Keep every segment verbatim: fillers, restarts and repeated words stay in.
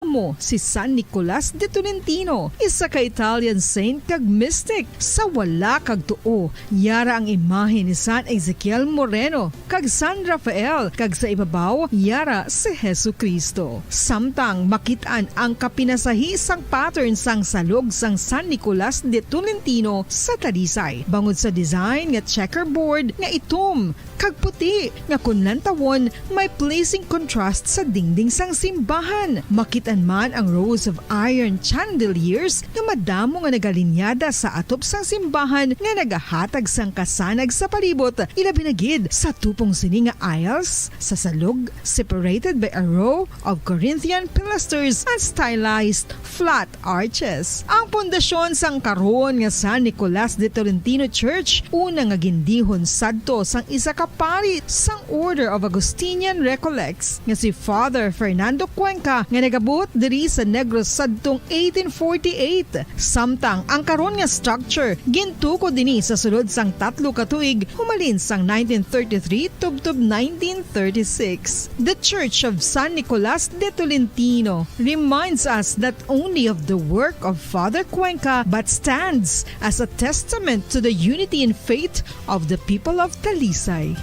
mo si San Nicolas de Tolentino, isa ka Italian saint kag mystic. Sa wala kag tuo, yara ang imahe ni San Ezekiel Moreno kag San Rafael, kag sa ibabaw, yara si Jesu-Cristo. Samtang makit-an ang kapinasahi sang pattern sang salog sang San Nicolas de Tolentino sa Talisay, bangod sa design nga checkerboard nga itom kag puti nga kon lantawon may pleasing contrast sa dingding sang simbahan. Makit-an man ang rows of iron chandeliers nga madamo nga nagalinyada sa atop sang simbahan nga nagahatag sang kasanag sa palibot, ilabi na gid sa tupong sini nga aisles sa salog, separated by a row of Corinthian pilasters and stylized flat arches. Ang pundasyon sang karon nga San Nicolas de Tolentino Church, una nga gindihon sadto sang isa ka pari sang Order of Augustinian Recollects nga si Father Fernando Cuenca, nga nagabuot diri sa Negros sadtong eighteen forty-eight. Samtang ang karon nga structure gintukod dinhi sa sulod sang tatlo ka tuig, humalin sang nineteen thirty-three tubtob nineteen thirty-six. The Church of San Nicolas de Tolentino reminds us not only of the work of Father Cuenca, but stands as a testament to the unity in faith of the people of Talisay.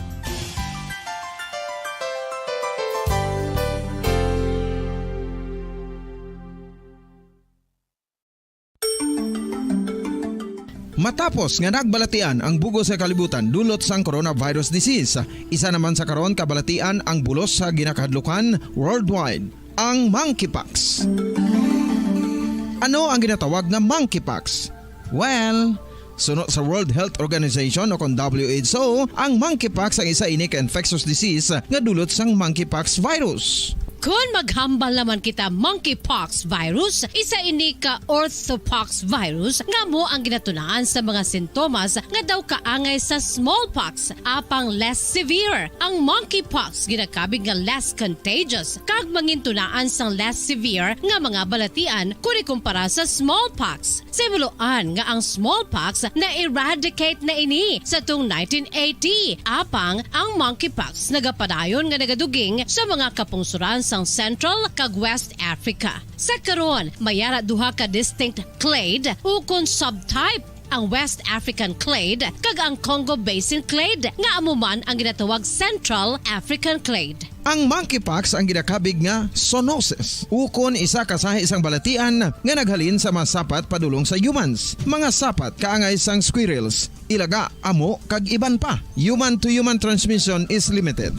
Matapos nga nagbalatian ang bug-os nga kalibutan dulot sang coronavirus disease, isa naman sa karon kabalatian ang bulos sa ginakahadlukan worldwide, ang monkeypox. Ano ang ginatawag nga monkeypox? Well, suno sa World Health Organization o kon W H O, ang monkeypox ang isa ini ka infectious disease nga dulot sang monkeypox virus. Kon maghambal naman kita monkeypox virus, isa ini ka orthopox virus nga amo ang ginatunaan sa mga sintomas nga daw kaangay sa smallpox, apang less severe. Ang monkeypox ginakabig nga less contagious kag mangintunaan sang less severe nga mga balatian kon ikumpara sa smallpox. Sa himuloan nga ang smallpox na-eradicate na ini sa tung nineteen eighty, apang ang monkeypox nagapadayon nga nagaduging sa mga kapungsoran sang Central kag West Africa. Sa karon, may ara duha ka distinct clade ukon subtype, ang West African clade kag ang Congo Basin clade, nga amo man ang ginatawag Central African clade. Ang monkeypox ang ginakabig nga zoonosis, ukon isa ka sahi sang balatian nga naghalin sa mga sapat padulong sa humans. Mga sapat kaangay sang squirrels, ilaga, amo, kag iban pa. Human-to-human transmission is limited.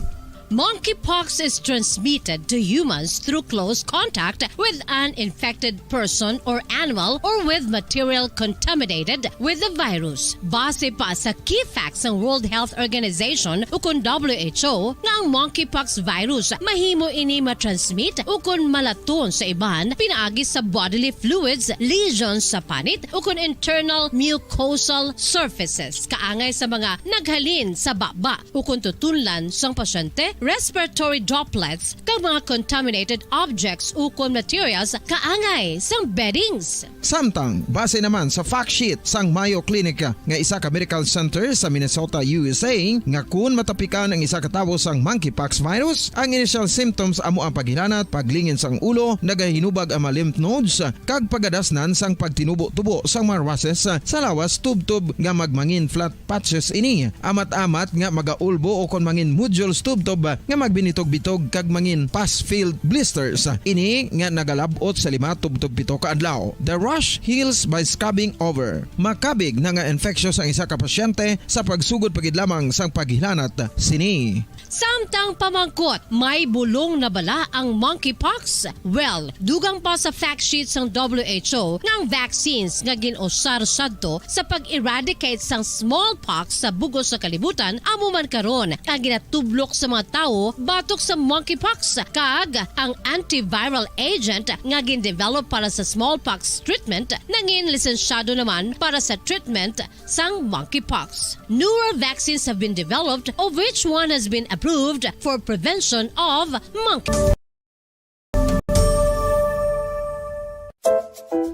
Monkeypox is transmitted to humans through close contact with an infected person or animal or with material contaminated with the virus. Base pa sa key facts sang World Health Organization ukon W H O nga ang monkeypox virus mahimo ini matransmit ukon malaton sa iban pinaagi sa bodily fluids, lesions sa panit ukon internal mucosal surfaces kaangay sa mga naghalin sa baba ukon tutunlan sang pasyente, respiratory droplets, kag mga contaminated objects ukon materials kaangay sang beddings. Samtang, base naman sa fact sheet sang Mayo Clinic nga isa ka medical center sa Minnesota, U S A, nga kun matapikan ang isa ka tawo sang monkeypox virus, ang initial symptoms amo ang paghilanat, paglingin sang ulo, nagahinubag ang mga lymph nodes, kag pagadasnan sang pagtinubo-tubo sang mga rushes sa lawas tubtob nga magmangin flat patches ini, amat-amat nga magaulbo ukon mangin nodules tubtob nga magbinitog-bitog kag mangin pus-filled blisters. Ini nga nagalab-ot sa lima tubtob pito ka adlaw. The rash heals by scabbing over. Makabig na nga infectious ang isa ka pasyente sa pagsugod pa gid lamang sang paghilanat sini. Samtang pamangkot, may bulong na bala ang monkeypox? Well, dugang pa sa fact sheet sang W H O nga ang vaccines nga gin-usar sadto sa pag-eradicate sang smallpox sa bug-os nga kalibutan amo man karon ang ginatublok sa mga tawo batok sa monkeypox, kag ang antiviral agent nga gin-develop para sa smallpox treatment nangin lisensyado naman para sa treatment sang monkeypox. Newer vaccines have been developed, of which one has been approved for prevention of monkey.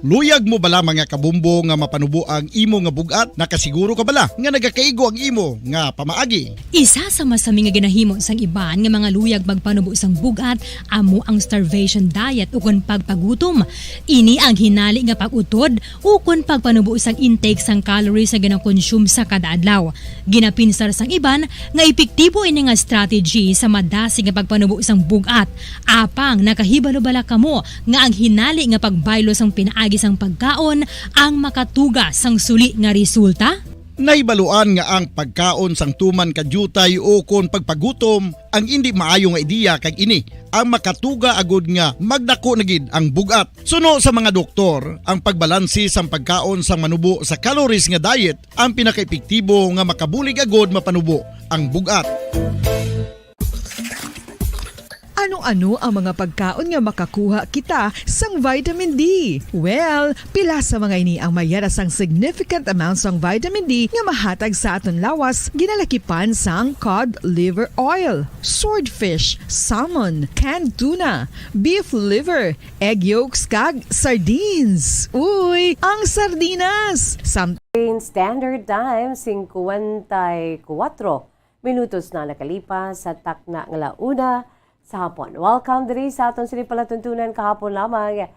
Luyag mo bala, mga kabombo, nga mapanubo ang imo nga bug-at? Nakasiguro ka bala nga nagakaigo ang imo nga pamaagi? Isa sa masami nga ginahimo sang iban nga mga luyag magpanubo sang bug-at amo ang starvation diet ukon pagpagutom. Ini ang hinali nga pag-utod ukon pagpanubo sang intake sang calories nga ginakonsume sa kada adlaw. Ginapinsar sang iban nga epektibo ini nga strategy sa madasig nga pagpanubo sang bug-at. Apang nakahibalo bala kamo nga ang hinali nga pagbaylo sang pinaagi sang pagkaon ang makatuga sang suli nga resulta? Nahibaluan nga ang pagkaon sang tuman ka diutay ukon pagpagutom ang indi maayo nga ideya, kag ini ang makatuga agud nga magdako na gid ang bug-at. Suno sa mga doktor, ang pagbalanse sang pagkaon sang manubo sa calories nga diet ang pinakaepektibo nga makabulig agud mapanubo ang bug-at. Ano-ano ang mga pagkaon nga makakuha kita sang vitamin D? Well, pila sa mga ini ang may yara sang significant amount sang vitamin D nga mahatag sa aton lawas, ginalakipan sang cod liver oil, swordfish, salmon, canned tuna, beef liver, egg yolks, kag sardines. Uy, ang sardinas! Sam- Standard Time, singkwenta y kuwatro minutos na nakalipas sa takna nga la una sa hapon. Welcome diri sa aton sini palatuntunan kahapon lamang.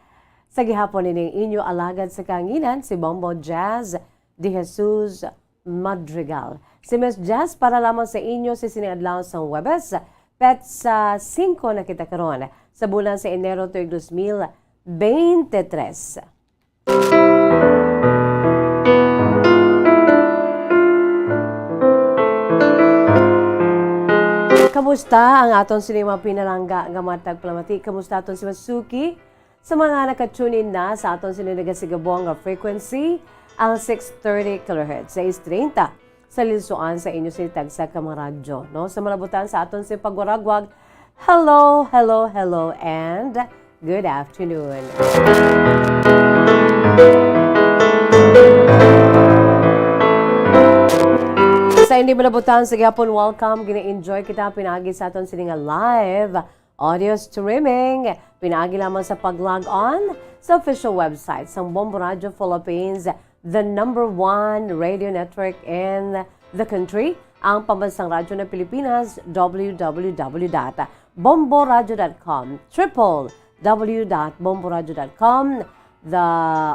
Sa gihapon ining inyo alagad sa kahanginan, si Bombo Jazz de Jesus Madrigal. Si Miss Jazz para lamang sa inyo sa sini adlaw sang Huwebes, petsa singko na kita karon sa bulan sa Enero tuig dos mil beintitrés. Kamusta ang aton sini mga pinalangga nga mga tagpalamati? Kamusta aton si Masuki? Sa mga naka-tune in na sa aton sini nagasigabong nga frequency, ang six thirty kilohertz, sais treinta sa linsuan sa inyo sini tagsa ka mga radyo, no? Sa malabutan sa aton sini pagwaragwag, hello, hello, hello, and good afternoon. Sa hindi malabutan sa gihapon, welcome. Gina-enjoy kita pinaagi sa aton sini nga live audio streaming. Pinaagi lamang sa pag-log on sa official website sang Bombo Radio Philippines, the number one radio network in the country, ang pambansang radyo ng Pilipinas, w w w dot bomboradio dot com, triple w dot bomboradio dot com, the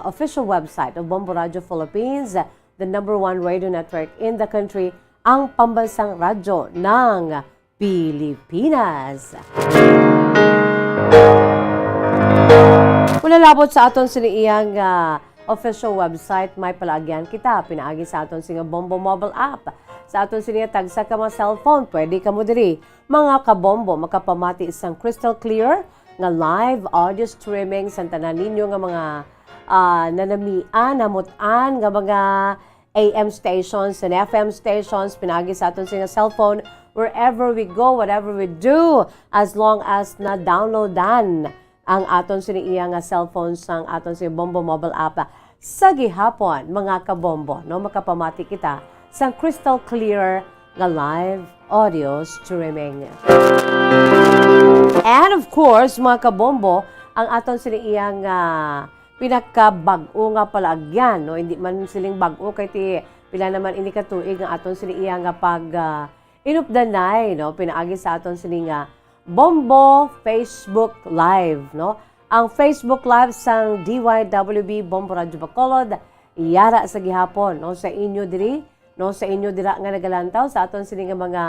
official website of Bombo Radio Philippines, the number one radio network in the country, ang pambansang radyo ng Pilipinas. Kung nalabot sa aton sini iyang, ah, official website, may palaagyan kita pinaagi sa aton sini nga Bombo mobile app. Sa aton sini nga tagsa ka mga cellphone, pwede kamo diri, mga kabombo, makapamati sang crystal clear nga live audio streaming sa tanan ninyo nga mga, ah, nanamian, hamut-an nga mga A M stations and F M stations, pinaagi sa aton sini nga cellphone, wherever we go, whatever we do, as long as na-downloadan ang aton sini iya nga cellphone sang aton sini Bombo mobile app. Sa gihapon, mga kabombo, no, makapamati kita sang crystal clear nga live audio streaming. And of course, mga kabombo, ang aton sini iya nga pinakabag-o nga palaagyan, no? Hindi man siling bag-o kay ti pila naman ini ka tuig nga aton sini iya nga pag, ah, inupdanay, no? Pinaagi sa aton sini nga Bombo Facebook Live, no? Ang Facebook Live sang D Y W B Bombo Radyo Bacolod, yara sa gihapon, no? Sa inyo diri, no? Sa inyo dira nga nagalantaw sa aton sini nga mga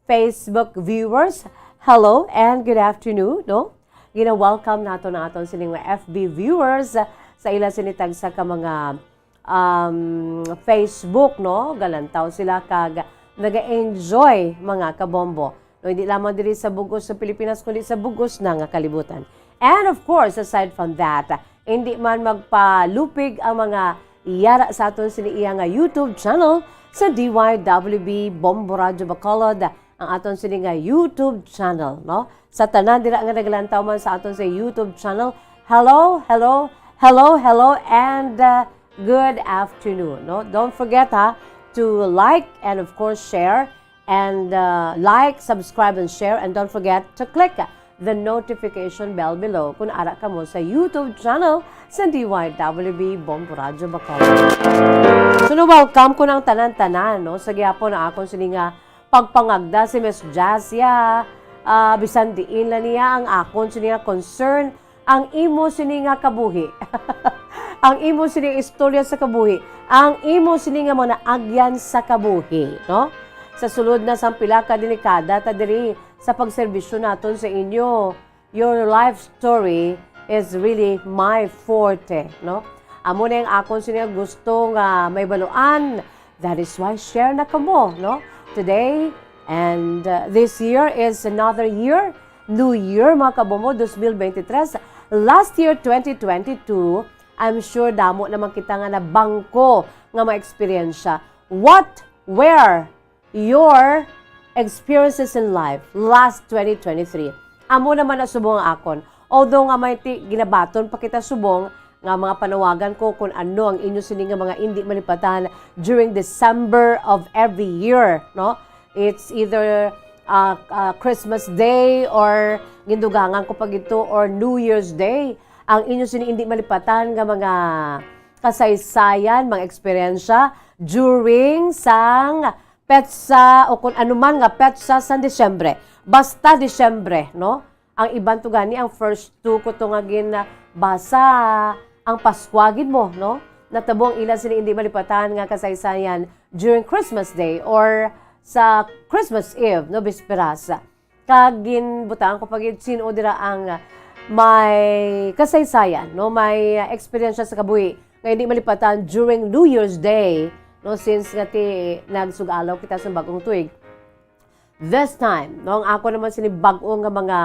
Facebook viewers, hello and good afternoon, no? Gina-welcome nato na aton sining mga F B viewers sa ila sini tagsa ka mga, um, Facebook, no? Galantaw sila kag naga-enjoy, mga kabombo. No, hindi lamang diri sa bug-os sa Pilipinas, kundi sa bug-os na nga kalibutan. And of course, aside from that, hindi man magpalupig ang mga yara sa aton sini iya nga YouTube channel sa D Y W B Bombo Radyo Bacolod, ang aton sini nga YouTube channel, no? Sa tanan dira nga naglantaw man sa aton sa YouTube channel, hello, hello, hello, hello, and, uh, good afternoon, no? Don't forget, ha, to like and of course share and, uh, like, subscribe, and share, and don't forget to click the notification bell below kung ara kamo sa YouTube channel sa D Y W B Bombo Radyo Bacolod. So, no, welcome ko ng tanan-tanan, no? Sa gihapon ang akon sini nga pagpangagda si Miss Jazz, ya, ah, bisan diin lang niya ang akon sini nga concern, ang imo sini nga kabuhi. Ang imo sini istorya sa kabuhi. Ang imo sini nga mga naagyan sa kabuhi, no? Sa sulod na sang pila ka delikada ta diri sa pagserbisyo naton sa inyo, your life story is really my forte, no? Amo na ang akon sini nga gusto nga may baluan. That is why share na kamo, no? Today and, uh, this year is another year. New Year, mga kabombo, dos mil bente tres. Last year, twenty twenty-two, I'm sure damo naman kita nga nabangko nga mga eksperyensya. What were your experiences in life last twenty twenty-three? Amo naman na subong ang akon. Although nga may ti-, ginabaton pa kita subong nga mga panawagan ko kung ano ang inyo sini nga mga indi malipatan during December of every year, no? It's either, uh, uh, Christmas Day or gindugangan ko pa gito or New Year's Day. Ang inyo sini indi malipatan nga mga kasaysayan, mga eksperyensya during sang petsa o kung anuman nga petsa sa Disyembre. Basta Disyembre, no? Ang iban to gani, ang first two ko to nga ginbasa, ang Paskwa gid mo, no? Natabo ang ila sini indi malipatan nga kasaysayan during Christmas Day or sa Christmas Eve, no, bisperas. Kag ginbutangan ko pa gid sin-o dira ang may kasaysayan, no, may eksperyensya sa kabuhi nga hindi malipatan during New Year's Day, no, since nga ti nagsugalaw kita sa bagong tuig. This time, no, ang ako naman sini bag-o nga mga,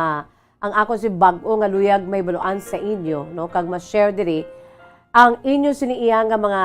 ang ako si bag-o nga luyag may baluan sa inyo, no, kag ma-share diri ang inyo sini iya nga mga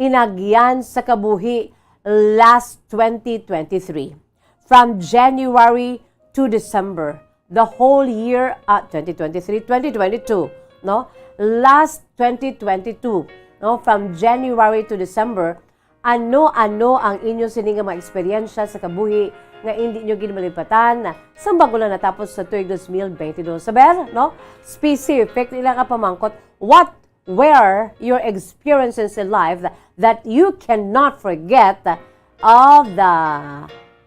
inagyan sa kabuhi last twenty twenty-three. From January to December, the whole year, ah, twenty twenty-three, twenty twenty-two, no? Last twenty twenty-two, no? From January to December, ano-ano ang inyo sini nga mga eksperyensya sa kabuhi nga indi nyo ginmalipatan sa bago lang natapos sa tuig dos mil bente dos? Saber, no? Specific nila nga pamangkot, what were your experiences in life that you cannot forget of the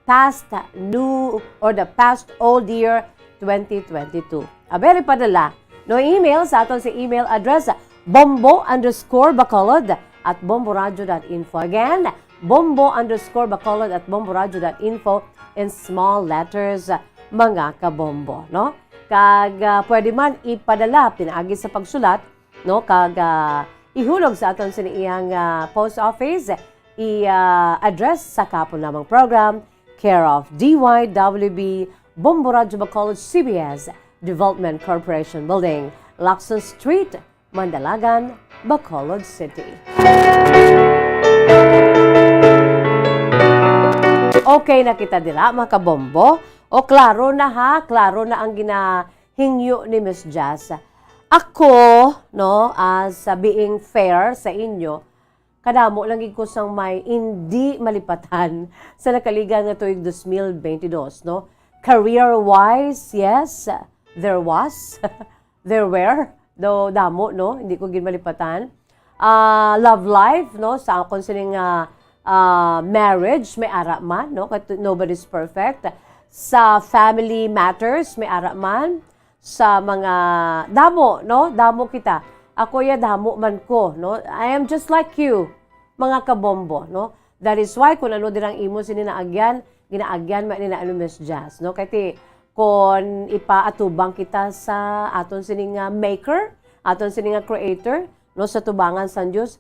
past new or the past old year twenty twenty-two? Abel, ipadala no email sa aton sa email address bombo underscore bacolod at bomboradio dot info. Again, bombo underscore bacolod at bomboradio dot info in small letters, mga kabombo, no? Kag, ah, pwede man ipadala pinaagi sa pagsulat, no? Kag, ah, ihulog sa aton sini iyang, ah, post office, i, ah, address sa kapon lamang program, care of D Y W B, Bombo Radyo Bacolod, C B S, Development Corporation Building, Lacson Street, Mandalagan, Bacolod City. Okay na kita dira, mga kabombo. O, klaro na ha, klaro na ang ginahingyo ni Miss Jazz. Ako, no, as, uh, being fair sa inyo, kadamo lang gid ko sang may indi malipatan sa nakaligan nga tuig dos mil bente dos, no? Career-wise, yes, there was. There were, though damo, no? Hindi ko gid malipatan. Ah, love life, no? Sa akon sining, ah, ah, marriage, may ara man, no? Kat-, nobody's perfect. Sa family matters, may ara man. Sa mga damo, no? Damo kita. Ako ya damo man ko, no? I am just like you, mga kabombo, no? That is why kung ano dirang imo sini naagyan, ginaagyan man ni na ano, Miss Jazz, no? Kay ti, kon ipaatubang kita sa aton sini nga maker, aton sini nga creator, no, sa tubangan sang Dios,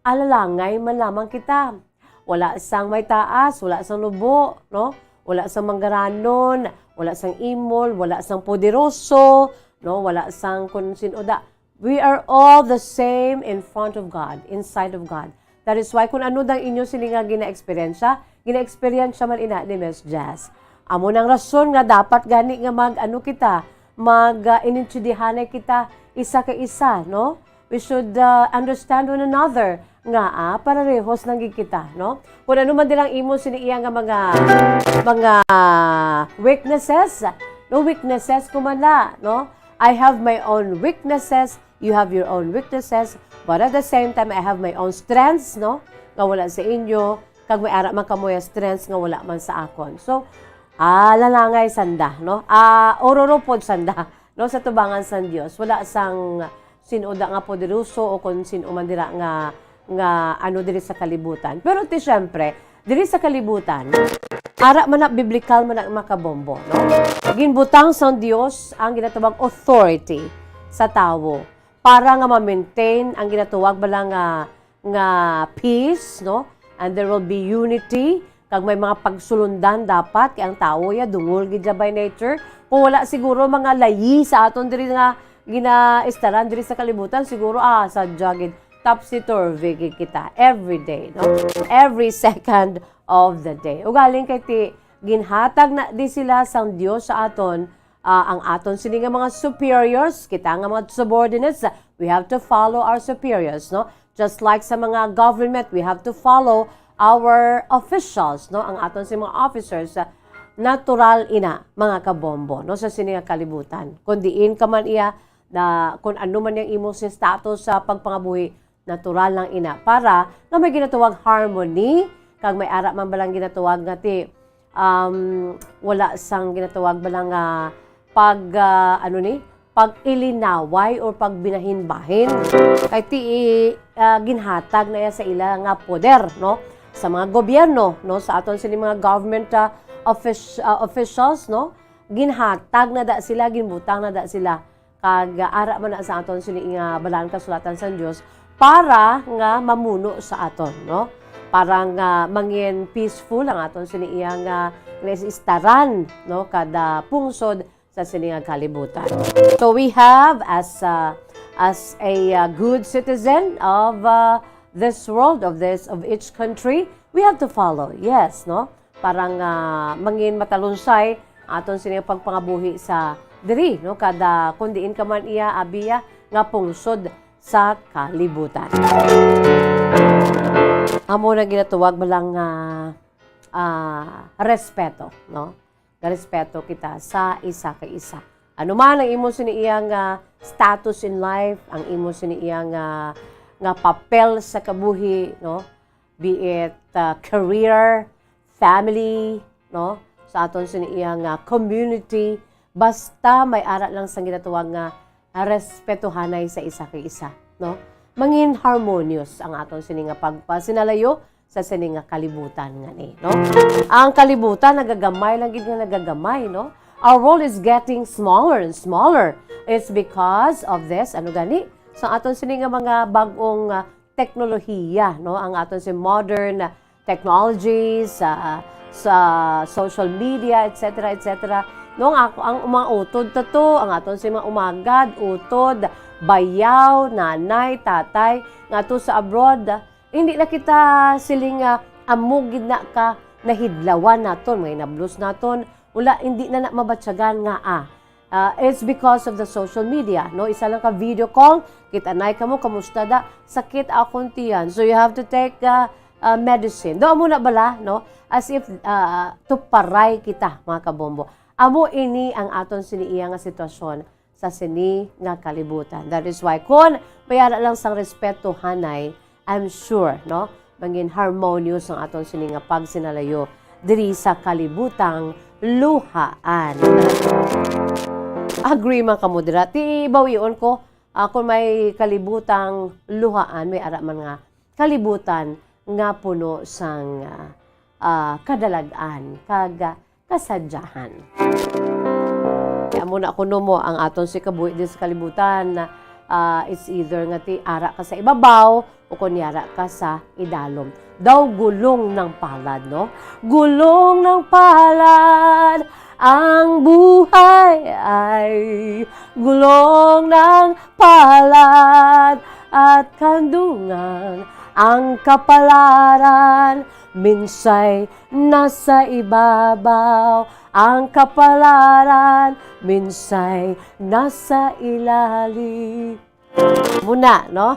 alalangay man lamang kita. Wala sang may taas, wala sang nubo, no? Wala sang manggaranon, wala sang imol, wala sang poderoso, no? Wala sang kun sin-o da. We are all the same in front of God, in sight of God. That is why, kung ano dang inyo sini nga gina-eksperyensya, gina-eksperyensya man ina ni Miss Jazz. Amo nang rason nga dapat gani nga mag, ano kita, mag, ah, inintsindihanay kita isa ka isa, no? We should, ah, understand one another nga, ah, pararehos lang gid kita, no? Kung ano man dirang imo sini iya nga mga, mga weaknesses, No, weaknesses ko man na, no? I have my own weaknesses, you have your own weaknesses, but at the same time, I have my own strengths, no? Nga wala sa inyo, kag may ara man kamo ya strengths nga wala man sa akon. So, ah, lalangay sanda, no? Ah, ororo pod sanda, no? Sa tubangan sang Dios, wala sang sin-o da nga poderoso o kon sin-o man dira nga, nga ano diri sa kalibutan. Pero ti siyempre, diri sa kalibutan, ara man na biblikal man na makabombo, no? Ginbutang sang Dios ang ginatawag authority sa tawo para nga ma-maintain ang ginatawag bala nga, nga peace, no? And there will be unity, kag may mga pagsulundan dapat, kay ang tawo ya dungol gid siya by nature. Kung wala siguro mga layi sa aton diri nga ginaistaran diri sa kalibutan, siguro, ah, sadya gid, topsy-turvy gid kita every day, no? Every second of the day. Ugaling kay ti, ginhatag na di sila sang Dios sa aton, ah, ang aton sini nga mga superiors, kita nga mga subordinates, we have to follow our superiors, no? Just like sa mga government, we have to follow our officials, no? Ang aton si mga officers, ah, natural ina, mga kabombo, no? Sa sini nga kalibutan. Kung diin ka man iya, na kung ano man yang imo si status sa pagpangabuhi, natural lang ina. Para nga may ginatawag harmony, kag may ara man balang ginatawag nga ti, um, wala sang ginatawag bala nga pag, ah, ano ni, pag-ilinaway or pagbinahin-bahin. Kay ti, ah, ginhatag na iya sa ila nga poder, no? Sa mga gobyerno, no? Sa aton sini mga government, ah, offic-, ah, officials, no? Ginhatag na da sila, ginbutang na da sila. Kag, ah, ara man na sa aton sini nga Balaan Kasulatan sang Dios para nga mamuno sa aton, no? Para nga mangin peaceful ang aton sini iya nga naistaran, no? Kada pungsod sa sini nga kalibutan. So we have as, uh, as a, uh, good citizen of, uh, this world, of this, of each country, we have to follow. Yes, no? Para nga mangin matalunsay aton sini nga pagpangabuhi sa diri, no? Kada kung diin ka man iya, abiya nga pungsod sa kalibutan. Amo na ginatawag mo lang nga, ah, respeto, no? Respeto kita sa isa kay isa. Ano man ang imo sini iya nga status in life, ang imo sini iya nga, nga papel sa kabuhi, no? Be it, uh, career, family, no? Sa aton sini iya nga community, basta may ara lang sang ginatawag nga respetuhanay sa isa kay isa, no? Mangin harmonious ang aton sini nga pagpasinalayo sa sini nga kalibutan nga ni, no? Ang kalibutan nagagamay lang gid nga nagagamay, no? Our world is getting smaller and smaller. It's because of this, ano gani? Sa aton sini nga mga bag-ong, ah, teknolohiya, no? Ang aton si modern technology, sa, sa social media, et cetera, et cetera. No, ang, ang mga utod ta to, ang aton si mga umagad, utod, bayaw, nanay, tatay, nga to sa abroad, hindi na kita siling nga amo gid na ka nahidlawan naton, mga inablos naton, wala, hindi na na mabatyagan nga, ah, Ah, it's because of the social media, no? Isa lang ka video call, kita nay kamo, kamusta da? Sakit akong tiyan. So you have to take, ah, ah, medicine. Do amo na bala, no? As if, ah, tuparay kita, mga kabombo. Amo ini ang aton sini iya nga sitwasyon sa sini nga kalibutan. That is why, kun mayara lang sang respeto, hanay, I'm sure, no? Mangin harmonious ang aton sini nga pagsinalayo diri sa kalibutang luhaan. Agree man kamo dira. Ti bawion ko, ah, kung may kalibutang luhaan, may ara man nga kalibutan nga puno sang, ah, ah, kadalag-an kag, ah, kasadyahan. Kaya amo na kuno mo ang aton si kabuhi din sa kalibutan. Ah, it's either nga ti ara ka sa ibabaw o kunyara ka sa idalom. Daw gulong ng palad, no? Gulong ng palad, ang buhay ay gulong ng palad at kandungan ang kapalaran. Minsay nasa ibabaw ang kapalaran, minsay nasa ilalim. Muna, no?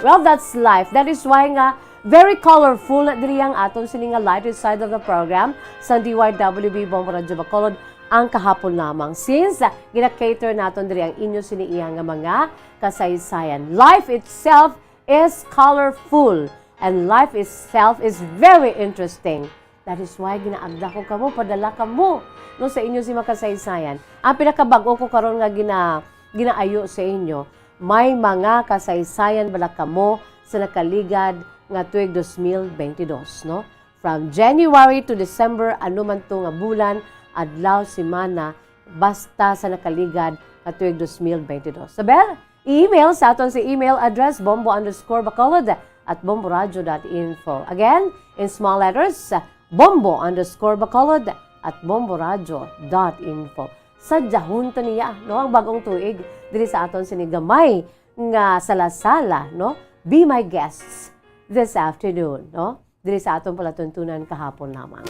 Well, that's life. That is why nga very colorful na diri ang aton sini nga lighter side of the program sa D Y W B Bombo Radyo Bacolod. ang kahapon lamang. Since, ah, gina-cater naton diri ang inyo sini iya nga mga kasaysayan. Life itself is colorful and life itself is very interesting. That is why ginaagda ko kamo, padala kamo, no, sa inyo si makasaysayan. Ang pinakabag-o ko karon nga gina-, ginaayo sa inyo, may mga kasaysayan bala kamo sa nakaligad nga tuig dos mil bentidós, no? From January to December, ano man to nga bulan, adlaw, semana, basta sa nakaligad nga tuig dos mil bentidós. Saber, i-email sa aton si email address, bombo underscore bacolod at bomboradio dot info. Again, in small letters, bombo underscore bacolod at bomboradio dot info. Sadyahon to niya, no, ang bagong tuig diri sa aton sini gamay nga sala-sala, no? Be my guests this afternoon, no? Diri sa aton palatuntunan kahapon lamang.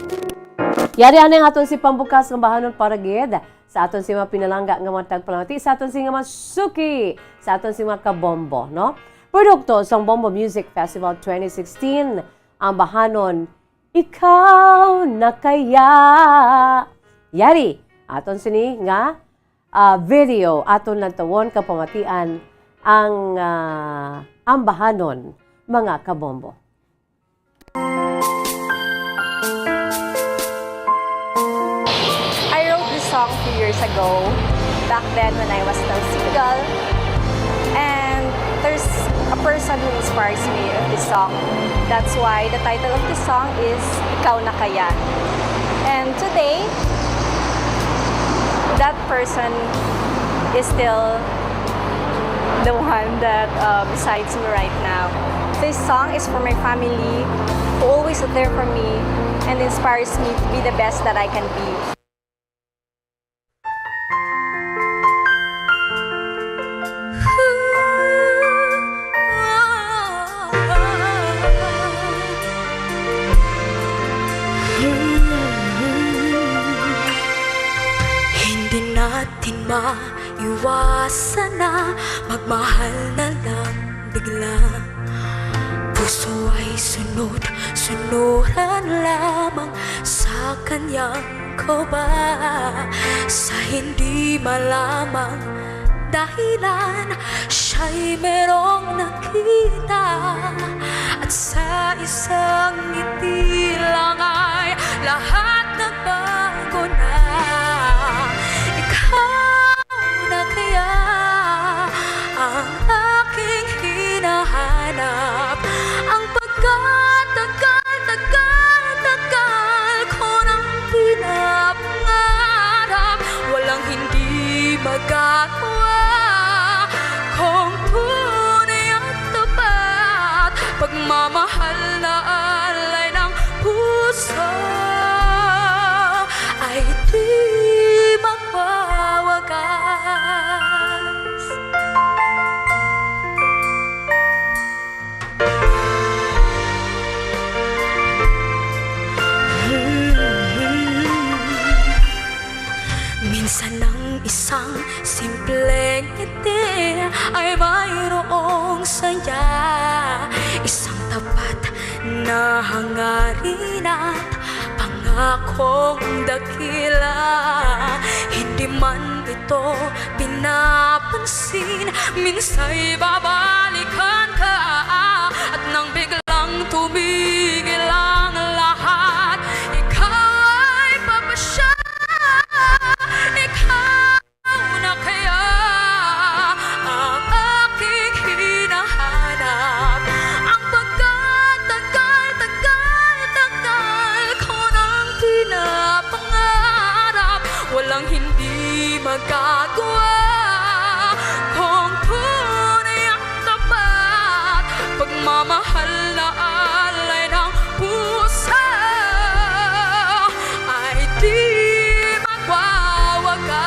Yari anay ang aton si pambukas nga bahanon para gid sa aton si mga pinalangga nga mga tagpalamati, sa aton si nga mga suki, sa aton si mga kabombo, no? Produkto sang Bombo Music Festival twenty sixteen, ang bahanon, Ikaw Na Kaya. Yari, aton sini nga, ah, video, aton lantawon kag pamatian ang, ah, ang bahanon, mga kabombo. I wrote this song a few years ago, back then when I was still single. And there's a person who inspires me in this song. That's why the title of this song is Ikaw Na Kaya. And today, that person is still the one that, uh, besides me right now. This song is for my family, who always there for me and inspires me to be the best that I can be. Hindi natin ma- Iwasan na magmahal na lang bigla. Puso ay sunod-sunuran lamang sa kanyang kaba. Sa hindi malamang dahilan, siya'y merong nakita. At sa isang ngiti lang ay lahat nagbago na. Ikaw na kaya ang aking hinahanap? Ang pagkatagal-tagal-tagal ko nang pinapangarap, walang hindi magagawa. Kung tunay at tapat, pagmamahal na alay ng puso ay di magwawagas. Minsan ang isang simpleng ngiti ay mayroong saya, isang tapat na hangarin at pangakong dakila. Hindi man ito pinapansin, minsa'y babalikan ka. At nang biglang tumigil ang lahat, ikaw ay papasya. Ikaw na kaya ang aking hinahanap? Ang pagkatagal-tagal-tagal ko nang pinapangarap, walang hindi magagawa. Kung tunay ang tapat, pagmamahal na alay ng puso ay di magwawagas.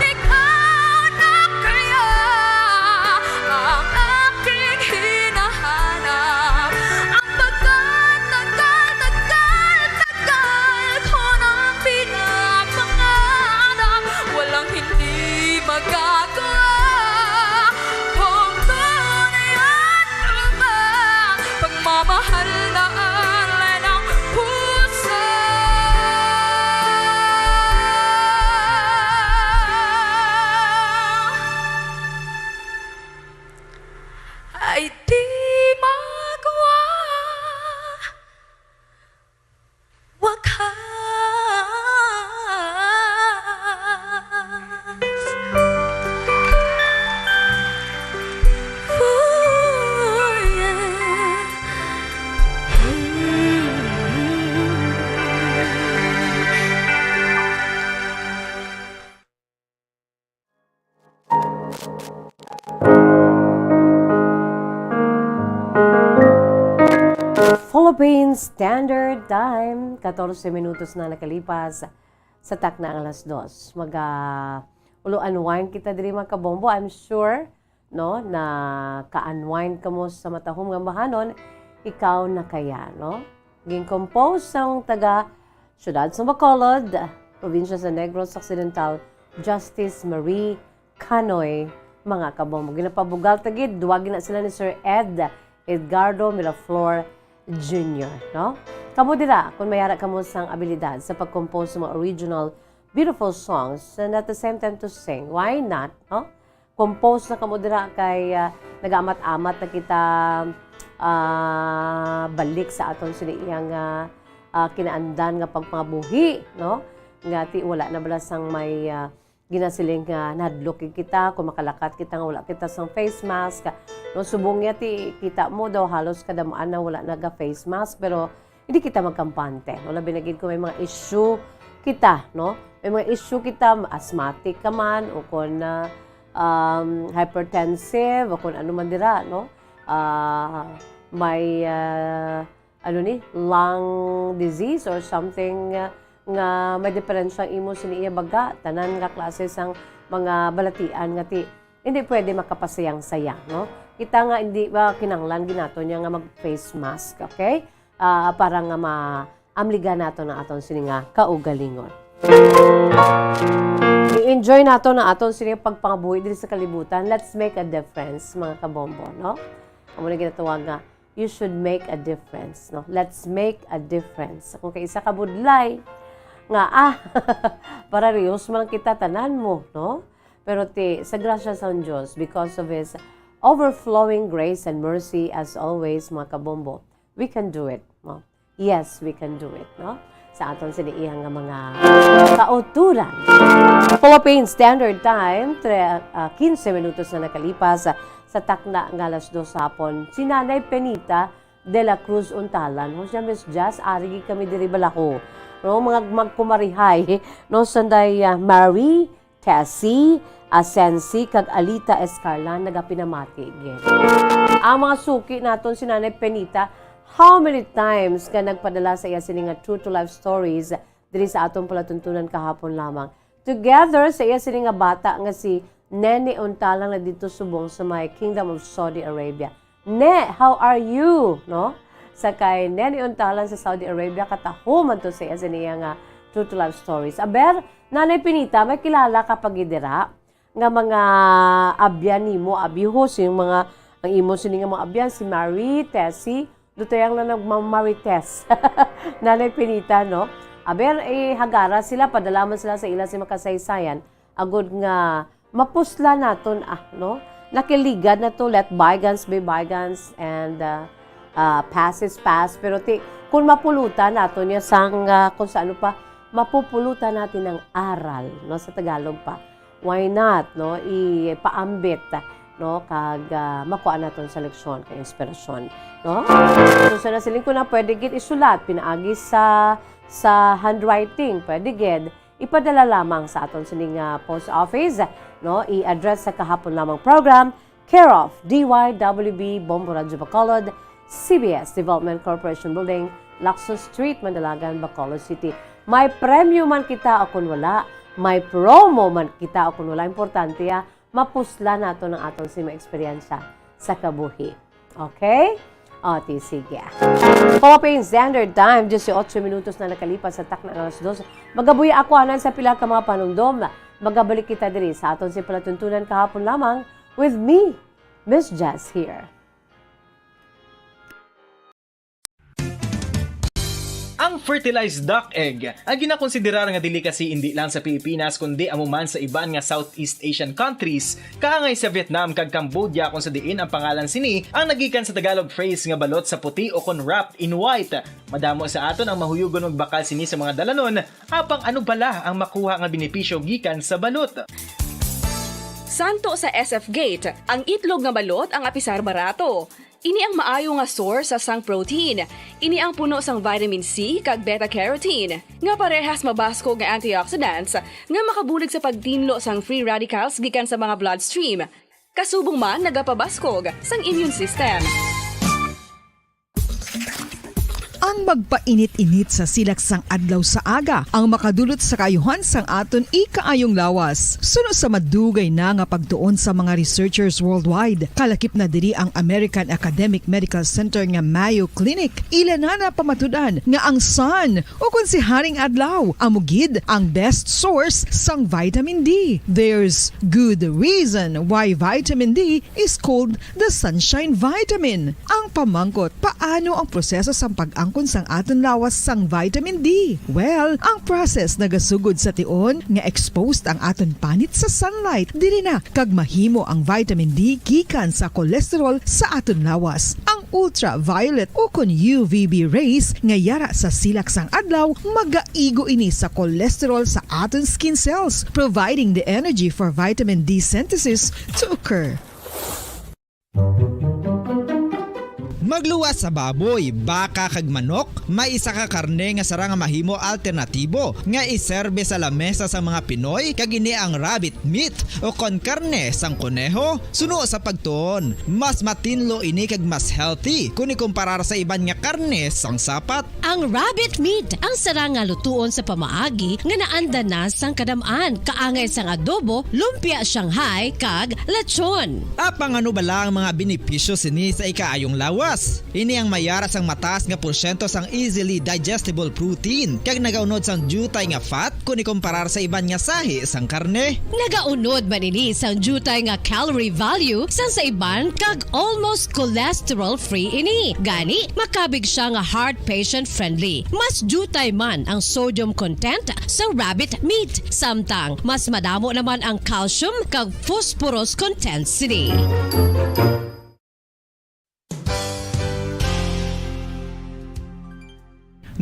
Ikaw na kaya ang aking hinahanap? Ang pagkatagal-tagal-tagal ko nang pinapangarap. ay di magwa wakas. Ooh, yeah. Philippine Standard Time, katorse minutos na nakalipas sa takna ang alas dos. Maga-, ulo unwind kita diri, mga kabombo. I'm sure, no, na ka-unwind kamo sa matahom nga bahanon, ikaw na kaya, no? Gin-compose sang taga Siyudad sa Bacolod, Probinsya sa Negros Occidental, Justice Marie Canoy, mga kabombo. Ginapabugal ta gid, duwa gid na sila ni Sir Ed, Edgardo Miraflor Junior, no? Kamo dira, kung may ara kamo sang abilidad sa pag-compose sa mga original, beautiful songs, and at the same time to sing, why not, no? Compose na kamo dira kay, ah, nagaamat-amat na kita, ah, balik sa aton sini iyang, ah, ah, kinaandan nga pagpangabuhi, no? Nga ti wala na bala sang may, ah, ginasiling nga nahadlok gid kita kung makalakat kita nga wala kita sang face mask. No, subong niya ti kita mo daw halos kada mo-ana wala naga face mask, pero hindi kita magkampante, no? Labi na gid kung may mga issue kita, no? May mga issue kita, asthmatic ka man, o kung, ah, um, hypertensive, o kung ano man dira, no? Ah, may, ah, ano ni, lung disease or something, ah, nga may diferensya ang imo sini iya baga, tanan nga klase sang mga balatian nga ti hindi pwede makapasayang-sayang, no? Kita nga hindi ba kinahanglan gid nato niya nga mag face mask, okay? Ah, para nga maamligan nato ang aton sini nga kaugalingon. I-enjoy nato ang aton sini pagpangabuhi diri sa kalibutan. Let's make a difference, mga kabombo, no? Amo na ginatawag nga, you should make a difference, no? Let's make a difference. Kung kay isa ka budlay nga, ah, parehas man kita tanan mo, no? Pero ti, sa grasya sang Dios, because of His overflowing grace and mercy, as always, mga kabombo, we can do it, no? Yes, we can do it, no? Sa aton sini iyang nga mga kauturan. Philippine Standard Time, tre-, ah, quince minutos na nakalipas sa, sa takna nga alas dos hapon. Si Nanay Penita de la Cruz Untalan. Ho siya, Miss Jazz, ari gid kami diri balaho. No, mga magkumarihay, no, sanday, ah, Marie, Tessie, Asensi, kag Alita Escarlan nagapinamati gid. Ang mga suki naton si Nanay Penita, how many times nga nagpadala sa iya sini nga true to life stories diri sa aton palatuntunan kahapon lamang. Together sa iya sini nga bata nga si Nene Untalan na dito subong sa may Kingdom of Saudi Arabia. Ne, how are you? No? Sa kay Nene Untalan sa Saudi Arabia, kataho man to sa iya sini nga true to life stories. Aber, Nanay Penita, may kilala ka pa gid dira nga mga abyan nimo, abi, ho, sing mga, ang imo sini nga mga abyan, si Marie, Tessie, dutayang na nagmamarites. Nanay Penita, no? Aber, eh, hagara sila, padala man sila sa ila sa mga kasaysayan, agud nga mapuslan naton, ah, no? Nakiligad na to, let bygones be bygones, and, uh, uh, past is past. Pero ti, kung mapulutan naton niya sang, uh, kung sa ano pa, mapupulutan natin ng aral, no? Sa Tagalog pa. Why not, no? Ipaambit, no? Kag, uh, makuha naton sa leksyon, kag inspirasyon, no? So, sa nasiling ko na, pwede gid isulat, pinaagi sa, sa handwriting, pwede gid, ipadala lamang sa aton sining, ah, post office, no? I-address sa kahapon lamang program, care of D Y W B Bombo Radyo Bacolod, C B S Development Corporation Building, Lacson Street, Mandalagan, Bacolod City. May premyo man kita o kun wala, may promo man kita o kun wala, importante, ah, mapuslan naton ang aton sini mga eksperyensya sa kabuhi. Okay? O, ti, sige. Philippine Standard Time, dieciocho minutos na nakalipas sa takna nga alas dos. Magabuhi ako, anan sa pila ka mga panumdom. Magabalik kita diri sa aton sini palatuntunan kahapon lamang with me, Miss Jazz here. Ang Fertilized duck egg, ang ginakonsiderar nga delicacy indi lang sa Pilipinas kundi amo man sa iban nga Southeast Asian countries, kaangay sa Vietnam kag Cambodia, kung sa diin ang pangalan sini ang nagikan sa Tagalog phrase nga balot sa puti o kon wrapped in white. Madamo sa aton ang mahuyugon magbakal sini sa mga dalanon, apang ano bala ang makuha nga benepisyo gikan sa balot? Santo sa S F Gate, ang itlog nga balot ang apisar barato. Ini ang maayo nga source sa sang protein. Ini ang puno sang vitamin C kag beta-carotene, nga parehas mabaskog nga antioxidants nga makabulig sa pagtinlo sang free radicals gikan sa mga bloodstream. Kasubong man nagapabaskog sang immune system. Ang magpainit-init sa silak sang adlaw sa aga ang makadulot sa kaayuhan sang aton ikaayong lawas. Suno sa madugay na nga pagtuon sa mga researchers worldwide, kalakip na diri ang American Academic Medical Center nga Mayo Clinic. Ila na napamatud-an nga ang sun, o kon si Haring Adlaw, amo gid ang best source sang vitamin D. There's good reason why vitamin D is called the sunshine vitamin. Ang pamangkot, paano ang proseso sang pag-angkon sang aton lawas sang vitamin D? Well, ang process nagasugod sa tion nga exposed ang aton panit sa sunlight. Diri na kag mahimo ang vitamin D gikan sa cholesterol sa aton lawas. Ang ultraviolet o kon U V B rays nga yara sa silak sang adlaw magaigo ini sa cholesterol sa aton skin cells, providing the energy for vitamin D synthesis to occur. Magluwas sa baboy, baka kag manok, may isa ka karne nga sarang nga mahimo alternatibo nga iserbe sa lamesa sa mga Pinoy, kag ini ang rabbit meat o kon karne sang koneho. Suno sa pagtuon, mas matinlo ini kag mas healthy kon ikumparar sa iban nga karne sang sapat. Ang rabbit meat ang sarang nga lutuon sa pamaagi nga naanda na sang kadam-an, kaangay sang adobo, lumpia Shanghai, kag lechon. Apang ano bala ang mga benepisyo sini sa ikaayong lawas? Ini ang may yara sang mataas nga porsyento sang easily digestible protein, kag nagaunod sang diutay nga fat kon ikumparar sa iban nga sahi sang karne. Nagaunod man ini sang diutay nga calorie value sang sa iban, kag almost cholesterol-free ini. Gani, makabig sia nga heart patient-friendly. Mas diutay man ang sodium content sa rabbit meat, samtang mas madamo naman ang calcium kag phosphorus content sini.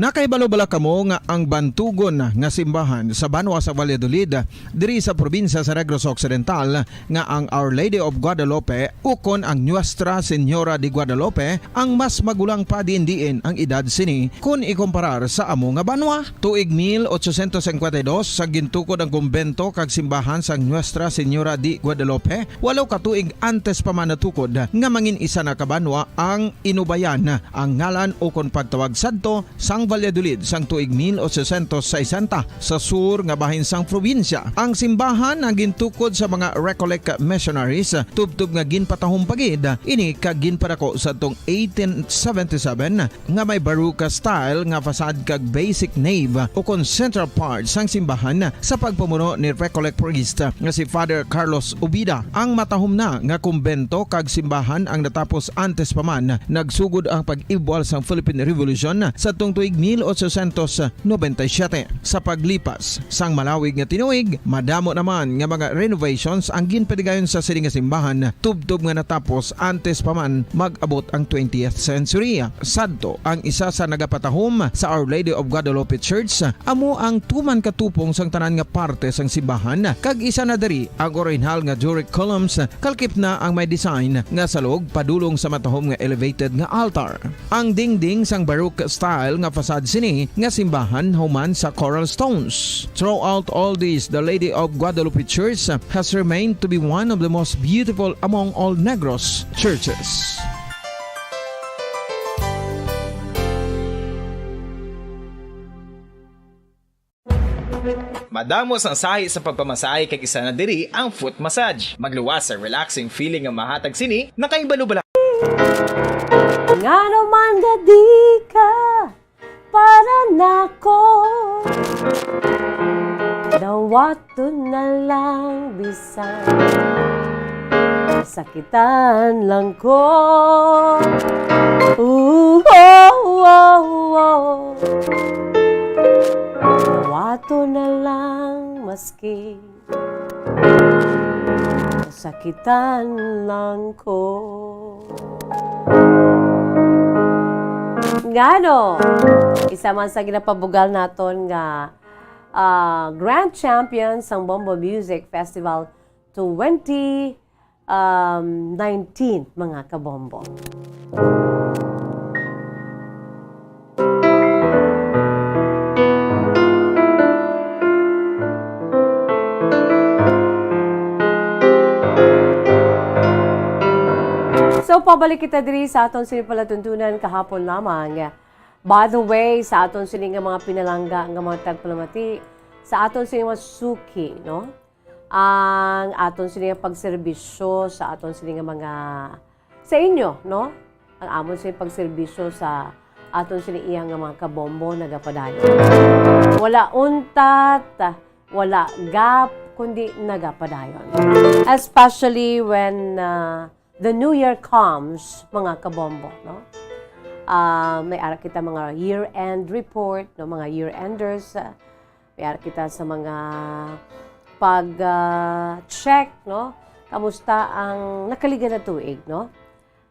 Nakahibalo bala kamo nga ang bantugon nga simbahan sa banwa sa Valladolid, diri sa probinsya sa Negros Occidental, nga ang Our Lady of Guadalupe ukon ang Nuestra Señora de Guadalupe ang mas magulang pa diin-diin ang edad sini kon ikumparar sa amo nga banwa? Tuig mil ochocientos cincuenta y dos, sa gintukod ang kumbento kag simbahan sang Nuestra Señora de Guadalupe, walo ka tuig antes pa man natukod nga mangin-isa na ka banwa ang Inubayan, ang ngalan ukon pagtawag sadto sang Valladolid sang tuig mil ochocientos sesenta, sa sur nga bahin sang probinsya. Ang simbahan ang gintukod sa mga Recollect missionaries, tubtob nga ginpatahom pa gid ini kag ginpadako sadtong eighteen seventy-seven, nga may Baroque style nga facade kag basic nave ukon central part sang simbahan sa pagpamuno ni Recollect priest nga si Father Carlos Ubida. Ang matahom na nga kumbento kag simbahan ang natapos antes pa man nagsugod ang pag-ibwal sang Philippine Revolution sadtong tuig mil ochocientos noventa y siete. Sa paglipas sang malawig nga tinuig, madamo naman nga mga renovations ang ginpadigayon sa sini nga simbahan, tubtob nga natapos antes pa man mag-abot ang twentieth century. Sadto, ang isa sa nagapatahom sa Our Lady of Guadalupe Church amo ang tuman ka tupong sang tanan nga parte sang simbahan, kag isa na diri ang orihinal nga Doric columns, kalakip na ang may design nga salog padulong sa matahom nga elevated nga altar. Ang dingding sang Baroque style nga facade sini nga simbahan human sa coral stones. Throughout all this, the Lady of Guadalupe Church has remained to be one of the most beautiful among all Negros churches. Madamo sang sahi sa pagpamasahe, kag isa na diri ang foot massage. Magluwas sa relaxing feeling nga mahatag sini, nakahibalo bala? Ngano man gadi ka para nako? Dawaton na lang bisan sakitan lang ko. Ooh, oh, oh, oh. Sakitan lang ko. Ngano? Isa man sa ginapabugal naton nga, ah, grand champion sang Bombo Music Festival twenty, um, nineteen, mga kabombo. So, pabalik kita diri sa aton sini palatuntunan kahapon lamang. By the way, sa aton sini nga mga pinalangga nga mga tagpalamati, sa aton sini mga suki, no? Ang aton sini nga pagserbisyo sa aton sini nga mga, sa inyo, no? Ang amon sini pagserbisyo sa aton sini iya nga mga kabombo nagapadayon. Wala untat, wala gap, kundi nagapadayon. Especially when, ah, the new year comes, mga kabombo, no? Ah, may ara kita mga year-end report, no? Mga year-enders, ah, may ara kita sa mga pag, ah, check, no? Kamusta ang nakaligad na tuig, no?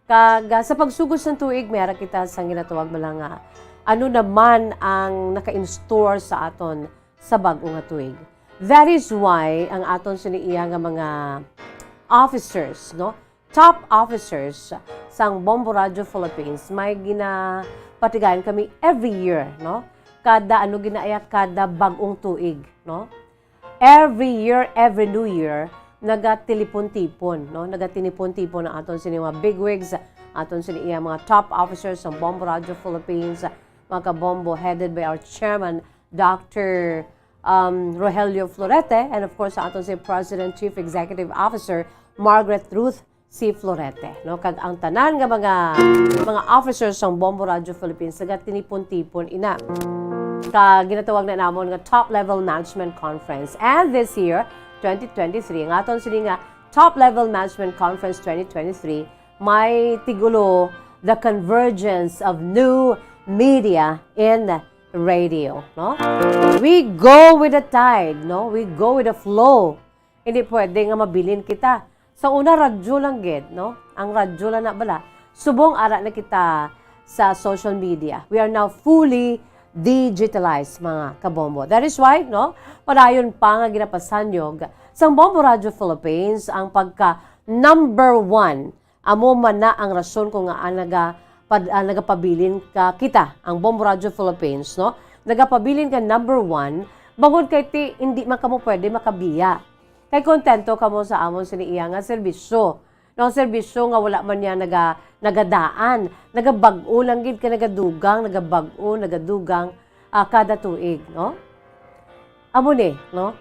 Kag, ah, sa pagsugod sang tuig, may ara kita sang ginatawag man lang nga, ano naman ang naka-in-store sa aton sa bag-o nga tuig. That is why ang aton sini iya nga mga officers, no? Top officers sang Bombo Radio Philippines, may ginapatigayon kami every year, no? Kada, ano, ginaaya, kada bag-ong tuig, no? Every year, every New Year, nagatelepon-tipon, no? Nagatinipon-tipon ang aton sini mga bigwigs, aton sini iya mga top officers sang Bombo Radio Philippines, mga kabombo, headed by our chairman, Doctor, um, Rogelio Florete, and of course, sa aton si President Chief Executive Officer Margaret Ruth C. Florete, no? Kag ang tanan nga mga, mga officers sang Bombo Radio Philippines nagatinipon-tipon ina. Kag ginatawag na namon nga Top Level Management Conference. And this year, twenty twenty-three, ang aton sini nga Top Level Management Conference twenty twenty-three, may tigulo, The Convergence of New Media in Radio, no? We go with the tide, no? We go with the flow. Hindi pwede nga mabilin kita. Sa una, radyo lang gid, no? Ang radyo lang na bala. Subong ara na kita sa social media. We are now fully digitalized, mga kabombo. That is why, no? Padayon pa nga ginapasanyog sang Bombo Radio Philippines ang pagka number one. Amo man na ang rason kung ngaa naga-, pad-, ah, nagapabilin ka kita, ang Bombo Radio Philippines, no? Nagapabilin ka number one, bangod kay ti, hindi man kamo pwede makabiya. Kay kontento kamo sa amon sini iya nga serbisyo. No, serbisyo nga wala man niya naga-, nagadaan. Nagabag-o lang gid ka, nagadugang, nagabag-o, nagadugang, ah, kada tuig, no? Amo ni, no?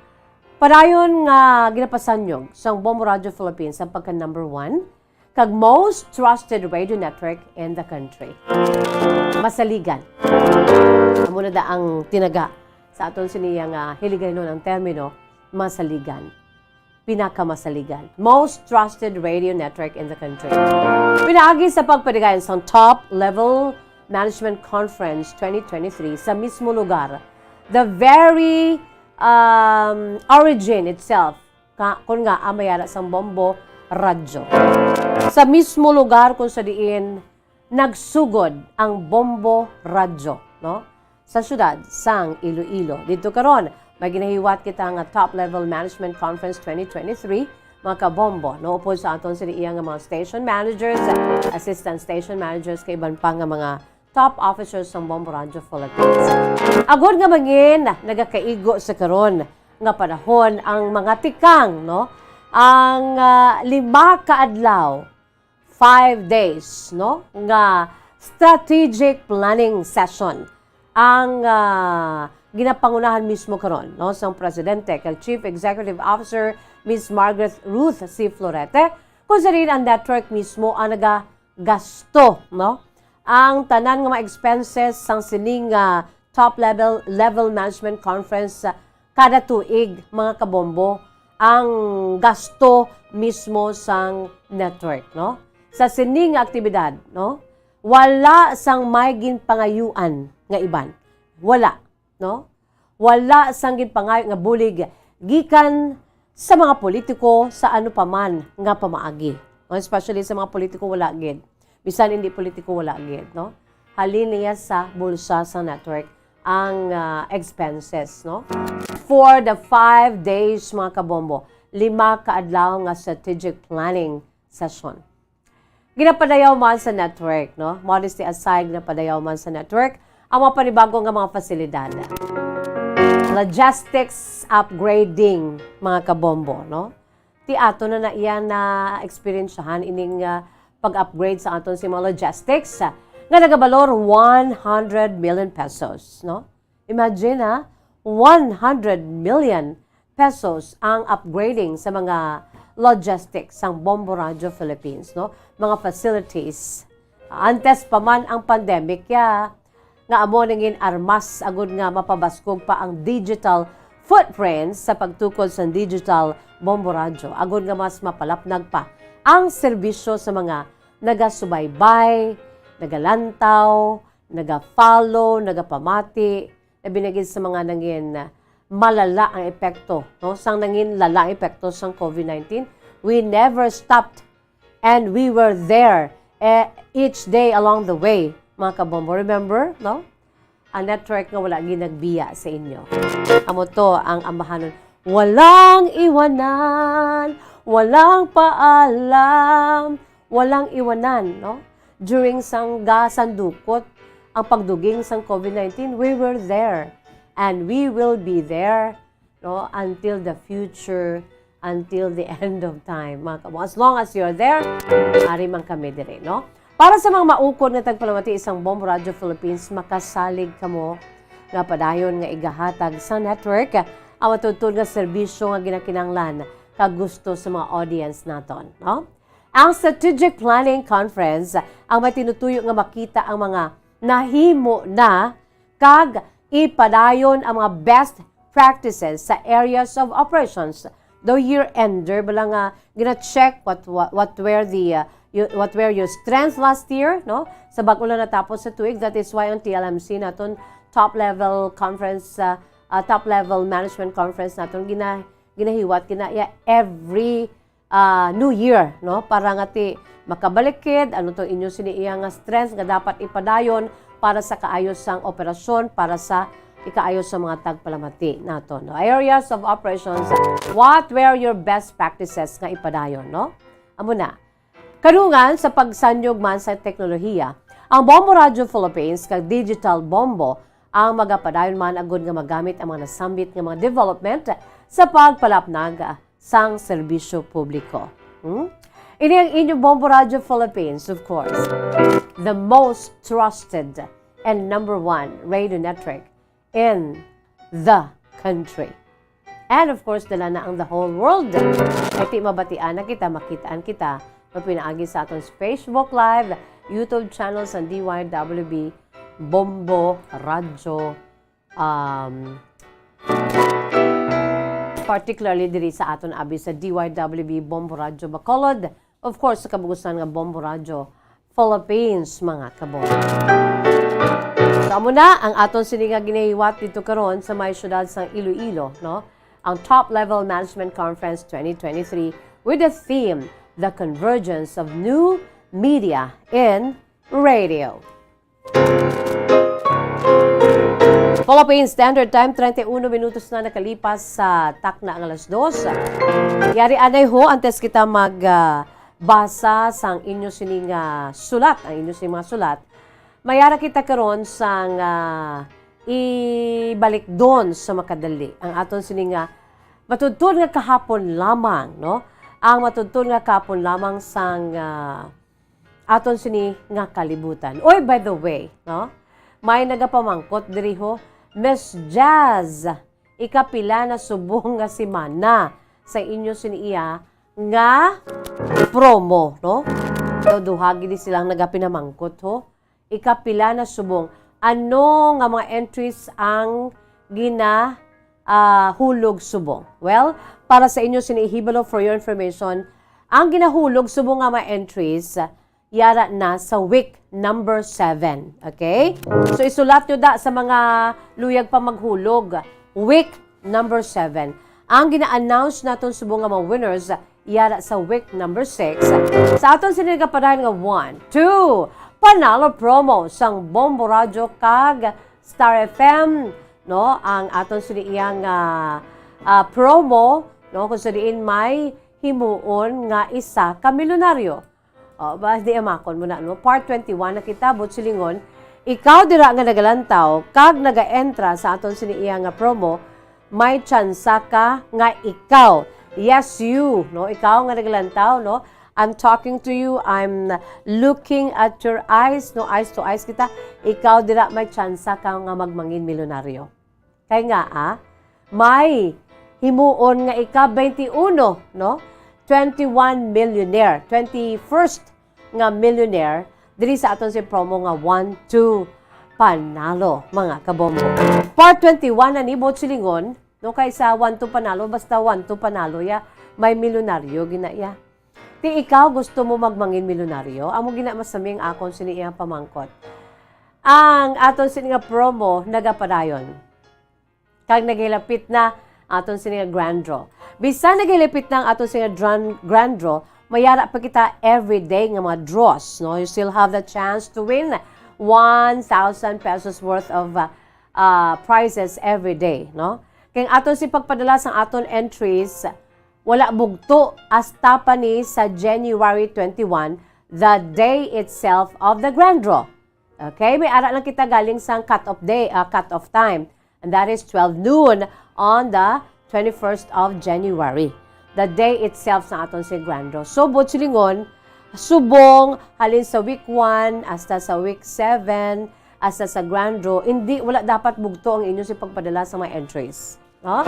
Padayon nga ginapasanyog sang Bombo Radio Philippines ang pagka number one kag most trusted radio network in the country. Masaligan. Amo na da ang tinaga sa aton siniya nga Hiligaynon ang termino, masaligan. Pinakamasaligan. Most trusted radio network in the country. Pinaagi sa pagpatigayon sang Top Level Management Conference twenty twenty-three sa mismo lugar, the very, um, origin itself, ka, kun nga, ah, may ara sang Bombo Radyo. Sa mismo lugar kung sa diin nagsugod ang Bombo Radyo, no? Sa siyudad sang Iloilo. Didto karon, may ginahiwat kita nga Top Level Management Conference twenty twenty-three, mga kabombo, no? Upod sa aton sini iya nga mga station managers, assistant station managers, kay iban pa nga mga top officers sang Bombo Radyo Philippines. Agod nga mangin, nagakaigo sa karon nga panahon ang mga tikang, no? Ang, ah, lima ka adlaw, five days, no, nga strategic planning session ang, ah, ginapangunahan mismo karon, no, sang Presidente kag Chief Executive Officer Miss Margaret Ruth C. Florete, kung sa diin ang network mismo ang nagagasto, no? Ang tanan nga mga expenses sang sining, ah, top level, level management conference, ah, kada tuig, mga kabombo, ang gasto mismo sang network, no? Sa sini nga aktibidad, no? Wala sang may ginpangayuan nga iban. Wala, no? Wala sang ginpangayo nga bulig gikan sa mga politiko sa ano pa man nga pamaagi. No? Especially sa mga politiko, wala gid. Bisan hindi politiko, wala gid, no? Halin niya sa bulsa sa network ang, ah, expenses, no? For the five days, mga kabombo, lima ka adlaw nga strategic planning session. Ginapadayaw man sa network, no? Modesty aside, ginapadayaw man sa network ang mga panibago nga mga pasilidad. Logistics upgrading, mga kabombo, no? Ti ato na na iya na-experiensyahan ining, ah, pag-upgrade sa aton sa mga logistics, ah, nga nagabalor one hundred million pesos, no? Imagine, ha, one hundred million pesos ang upgrading sa mga logistics sang Bombo Radio Philippines, no? Mga facilities. Antes pa man ang pandemic, ya, nga amo nangin armas agud nga mapabaskog pa ang digital footprint sa pagtukod sa digital Bombo Radio, agud nga mas mapalapnag pa ang serbisyo sa mga nagasubaybay, nagalantaw, naga-follow, nagapamati, labi na gid sa mga nangin malala ang epekto, no? Sang nangin lala ang epekto sang covid nineteen, we never stopped and we were there, eh, each day along the way, mga kabombo. Remember, no? Ang network nga wala ginagbiya sa inyo. Amo to ang ambahanon. Walang iwanan, walang paalam, walang iwanan, no? During sang gasandukot ang pagduging sang covid nineteen, we were there. And we will be there, no, until the future, until the end of time. Mga kamo, as long as you're there, ari man kami diri, no? Para sa mga maukod nga tagpalamati sang Bombo Radio Philippines, makasalig kamo nga padayon nga igahatag sa network ang matuod-tuod nga serbisyo nga ginakinahanglan kag gusto sa mga audience naton, no? Ang Strategic Planning Conference ang may tinutuyo nga makita ang mga nahimo na kag ipadayon ang mga best practices sa areas of operations. Daw year-ender bala nga gina-check what, what, what were the, uh, you, what were your strengths last year, no? Sa bag-o lang natapos sa tuig, that is why ang T L M C naton top level conference, uh, uh, top level management conference naton gina-, ginahiwat gina iya every ah, New Year, no? Para nga ti makabalikid, ano to inyo sini iya nga strength nga dapat ipadayon para sa kaayo sang operasyon, para sa ikaayo sa mga tagpalamati nato, no? Areas of operations, what were your best practices nga ipadayon, no? Amo na. Kadungan sa pagsanyog man sa teknolohiya, ang Bombo Radio Philippines kag Digital Bombo ang magapadayon man agud nga magamit ang mga nasambit nga mga development sa pagpalapnag sang serbisyo publiko. Hmm? Ini ang inyo Bombo Radio Philippines, of course. The most trusted and number one radio network in the country. And of course, dala na ang the whole world. Kay ti mabatian na kita, makitaan kita, no, pinaagi sa aton Facebook Live, YouTube channel sa D Y W B Bombo Radio, um, particularly diri sa aton abi sa D Y W B Bombo Radio Bacolod, of course, sa kabug-usan nga Bombo Radio Philippines, mga kabombo. So, amo na ang aton sini nga ginahiwat dito karon sa may siyudad sang Iloilo, no? Ang Top Level Management Conference twenty twenty-three with the theme, The Convergence of New Media in Radio. Philippine Standard Time, treinta y uno minutos na nakalipas sa takna nga alas dos. Yari anay ho, antes kita mag, ah, basa sang inyo sini nga sulat, ang inyo sini mga sulat, mayara kita karon sang, ah, ibalikdon sa makadali ang aton sini nga matudtod nga kahapon lamang, no? Ang matudtod nga kahapon lamang sang, ah, aton sini nga kalibutan. Oy, by the way, no? May nagapamangkot diri ho, Miss Jazz, ikapila na subong nga semana sa inyo sini iya nga promo, no? Daw duha gid silang nagapinamangkot ho. Ikapila na subong. Ano nga mga entries ang gina, ah, hulog subong? Well, para sa inyo sini ihibalo, for your information, ang ginahulog subong nga mga entries, yara na sa week number seven. Okay? So, isulat nyo da sa mga luyag pa maghulog. Week number seven. Ang gina-announce naton subong nga mga winners yara sa week number six. Sa aton sini nga padayon nga one, two, Panalo Promo sang Bombo Radyo kag Star F M, no? Ang aton sini iya nga, ah, promo, no? Kung sa diin may himuon nga isa ka milyonaryo. O, ba, di amakon mo na, no? Part twenty-one na kita, buot silingon, ikaw dira nga nagalantaw kag nagaentra sa aton sini iya nga promo, may tsansa ka nga ikaw, yes, you, no? Ikaw nga nagalantaw, no? I'm talking to you, I'm looking at your eyes, no? Eyes to eyes kita. Ikaw dira may tsansa ka nga magmangin milyonaryo. Kay nga, ah, may himuon nga ika-twenty-one, no? Twenty-one millionaire, twenty-first nga millionaire diri sa aton si promo nga one, two, Panalo, mga kabombo. Part twenty-one na ni, buot silingon, no? Kay sa one, two, Panalo, basta one, two, Panalo, ya, may milyonaryo gina, ya. Ti ikaw gusto mo magmangin milyonaryo? Amo gina masami ang akon sini iyang pamangkot. Ang aton sini nga promo nagapadayon. Kag nagahilapit na aton sini nga grand draw. Bisan nagahilapit na ang aton sini nga dran-, grand draw, mayara pa kita everyday nga mga draws, no? You still have the chance to win one thousand pesos worth of, uh, uh, prizes every day, no? Kay ang aton si pagpadala sang aton entries, wala bugto hasta pa ni sa January twenty-one, the day itself of the grand draw. Okay, may ara lang kita galing sang cut-off day, ah, cut-off time. And that is twelve noon on the twenty-first of January, the day itself sa aton si grand draw. So, buot silingon, subong, halin sa week one, hasta sa week seven, hasta sa grand draw, hindi, wala dapat bugto ang inyo si pagpadala sa mga entries. No?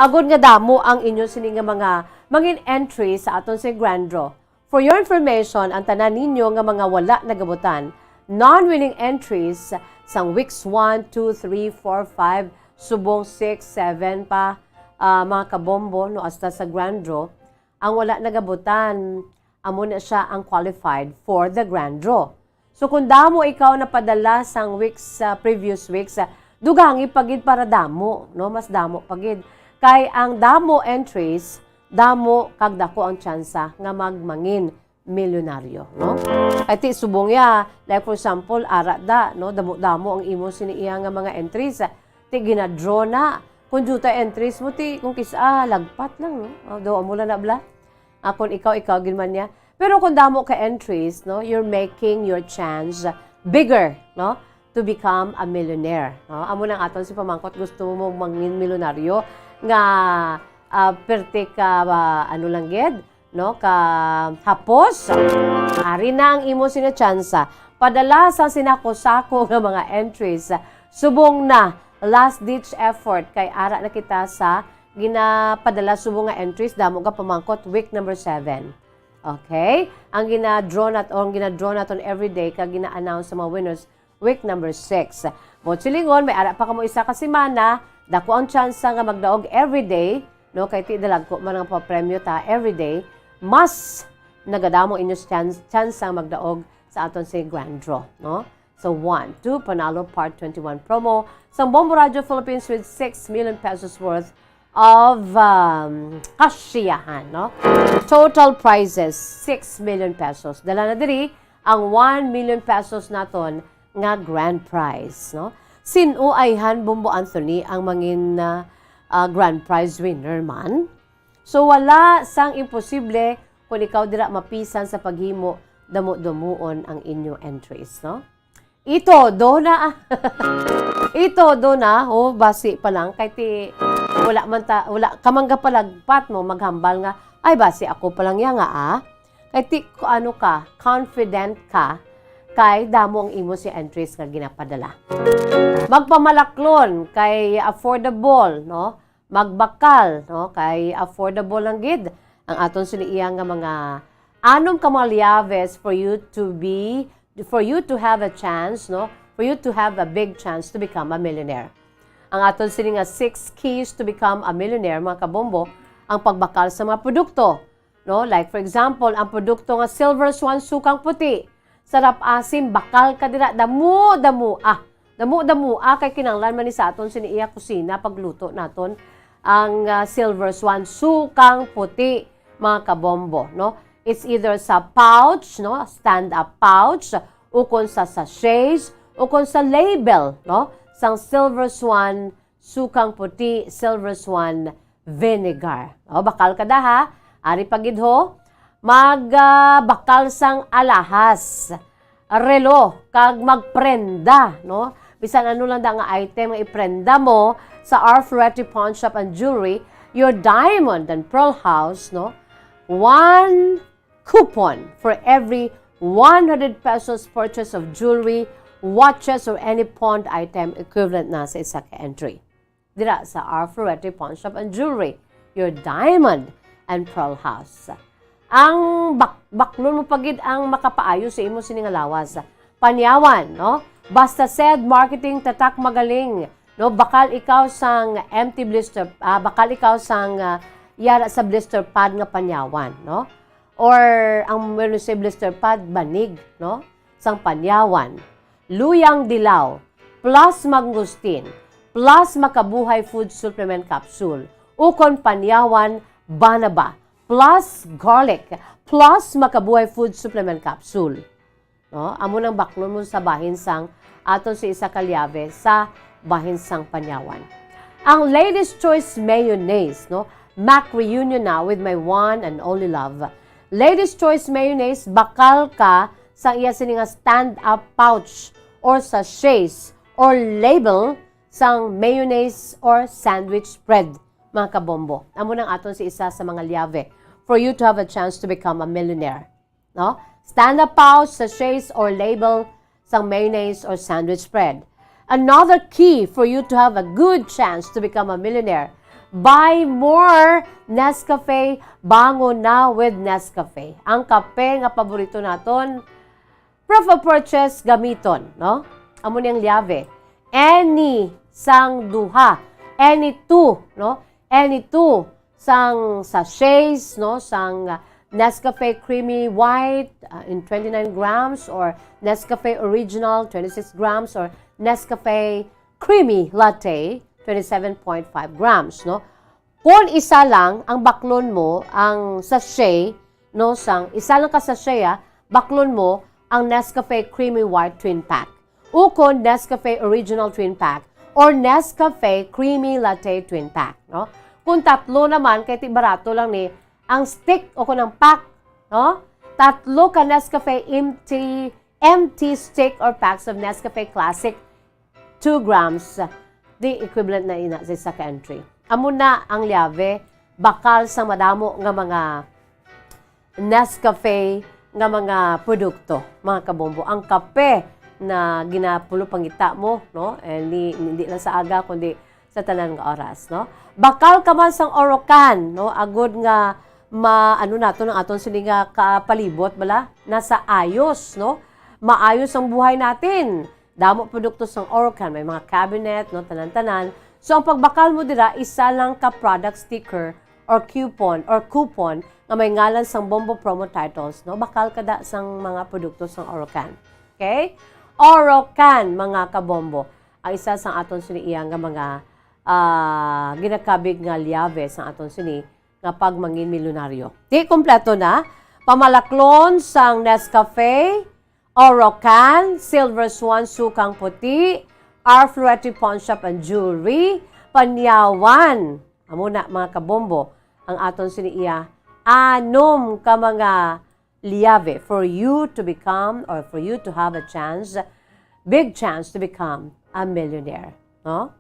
Agod nga damo ang inyo sini nga mga mangin entries sa aton si grand draw. For your information, ang tanan ninyo nga mga wala nagabutan, non-winning entries sang weeks one, two, three, four, five, subong six, seven pa, ah, mga kabombo, no, hasta sa grand draw, ang wala nagabutan, amo na siya ang qualified for the grand draw. So, kung damo ikaw napadala sang weeks, sa previous weeks, ah, dugangi pa gid para damo, no? Mas damo pa gid. Kay ang damo entries, damo kag dako ang tsansa nga magmangin milyonaryo, no? Kay ti subong ya, like for example, ara da, no? Damo-damo ang imo sini iya nga mga entries, ah, ti gina-draw na. Kung diutay entries mo, ti kung kis-a, lagpat lang, no? Ah, daw amo lang na bala. Ah, kung ikaw, ikaw gid man niya. Pero kung damo ka entries, no, you're making your chance bigger, no, to become a millionaire, no? Amo nang aton si pamangkot, gusto mo mangin milyonaryo nga, ah, perte ka, ah, ano lang gid, no, ka hapos. Ari na ang imo sini tsansa. Padala sa sinako-sako nga mga entries. Subong na, last ditch effort, kay ara na kita sa ginapadala subong nga entries, damo ka pamangkot, week number seven. Okay? Ang gina-draw nat-, ang gina-draw naton everyday kag gina-announce sa mga winners, week number six. Buot silingon, may ara pa kamo isa ka semana, dako ang tsansa nga magdaog everyday, no? Kay ti dalagko man ang papremyo ta everyday, mas nagadamo inyo chance, tsansa nga magdaog sa aton si grand draw, no? So, one, two, Panalo Part twenty-one promo sang Bombo Radio Philippines with six million pesos worth of, um, kasiyahan, no? Total prizes, six million pesos. Dala na diri ang one million pesos naton nga grand prize, no? Sin-o ayhan, Bombo Anthony, ang mangin, ah, ah, grand prize winner man? So, wala sang imposible kung ikaw dira mapisan sa paghimo, damo-damuon ang inyo entries, no? Ito, do na. Ito, do na. Oh, basi pa lang. Kay ti, wala man ta, wala ka man gapalagpat mo, maghambal nga, "Ay, basi ako pa lang yan nga, ah." Kay ti, ku-, ano ka, confident ka, kay damo ang imo si entries nga ginapadala. Magpamalaklon, kay affordable, no? Magbakal, no? Kay affordable lang gid ang aton sini iya nga mga anom ka mga liaves for you to be, for you to have a chance, no? For you to have a big chance to become a millionaire. Ang aton sini nga six keys to become a millionaire, mga kabombo, ang pagbakal sa mga produkto, no? Like, for example, ang produkto nga Silver Swan Sukang Puti, Sarap Asim, bakal ka dira, damo, damo, ah. Damo, damo, ah, kay kinahanglan man ni sa aton sini iya kusina, pagluto naton. ang, ah, silver swan, sukang puti, mga kabombo, no? It's either sa pouch, no, stand-up pouch, ukon sa sachets, ukon sa label, no, sang silver swan, sukang puti, silver swan vinegar. O, bakal ka da, ha? Ari pa gid ho, mag, ah, bakal sang alahas, relo, kag magprenda, no? Bisan ano lang da nga item nga iprenda mo sa R Floretti Pawn Shop and Jewelry, your diamond and pearl house, no? One coupon for every one hundred pesos purchase of jewelry, watches, or any pawned item equivalent na sa isa ka entry. Dira sa R Floretti Pawn Shop and Jewelry, your diamond and pearl house. Ang bak-, baklon mo pa gid ang makapaayo sa imo sini nga lawas. Panyawan, no? Basta said, marketing tatak magaling, no? Bakal ikaw sang empty blister, ah, bakal ikaw sang, ah, yara sa blister pad nga panyawan, no? Or ang, when you say blister pad, banig, no? Sang panyawan. Luyang dilaw, plus mangosteen, plus Makabuhay Food Supplement Capsule, ukon panyawan banaba, plus garlic, plus Makabuhay Food Supplement Capsule. No? Amo nang baklon mo sa bahin sang aton sa isa ka liave sa bahin sang panyawan. Ang Ladies' Choice Mayonnaise, no? Mac reunion na with my one and only love. Ladies' Choice Mayonnaise, bakal ka sang iya sini nga stand-up pouch or sachets or label sang mayonnaise or sandwich spread, mga kabombo. Amo nang aton si isa sa mga liave for you to have a chance to become a millionaire. No? Stand-up pouch, sachets, or label sang mayonnaise or sandwich spread. Another key for you to have a good chance to become a millionaire, buy more Nescafe, bangon na with Nescafe. Ang kape nga paborito naton, proof of purchase, gamiton, no? Amo ni ang liave. Any sang duha, any two, no? Any two sang sachets, no, sang, ah, Nescafe Creamy White, ah, in twenty-nine grams, or Nescafe Original, twenty-six grams, or Nescafe Creamy Latte, twenty-seven point five grams, no? Kung isa lang ang baklon mo, ang sachet, no, sang isa lang ka sachet, ah, baklon mo ang Nescafe Creamy White Twin Pack. Ukon Nescafe Original Twin Pack or Nescafe Creamy Latte Twin Pack, no? Kung tatlo naman, kay ti barato lang ni ang stick o kung ang pack, no? Tatlo ka Nescafe empty, empty stick or packs of Nescafe Classic, two grams, di equivalent na ina sa isa ka entry. Amo na ang liave, bakal sa madamo nga mga Nescafe nga mga produkto, mga kabombo. Ang kape na ginapulo pangita mo, no? Eh, di, hindi lang sa aga, kundi sa tanan nga oras, no? Bakal ka man sang Orocan, no? Agod nga ma-, ano naton ang aton sini nga kapalibot, bala? Nasa ayos, no? Maayos ang buhay natin. Damo produkto sang Orocan, may mga cabinet, no, tanan-tanan. So, ang pagbakal mo dira, isa lang ka product sticker or coupon, or coupon nga may ngalan sang Bombo Promo Titles, no? Bakal ka da sang mga produkto sang Orocan. Okay? Orocan, mga kabombo. Ang isa sang aton sini iya nga mga, ah, ginakabig nga liave sang aton sini nga pagmangin milyonaryo. Ti kompleto na, pamalaklon sang Nescafe, Orocan, Silver Swan, Sukang Puti, R Floretti Pawn Shop and Jewelry, Panyawan. Amo na, mga kabombo, ang aton sini iya anom ka mga liave for you to become or for you to have a chance, big chance to become a millionaire. No?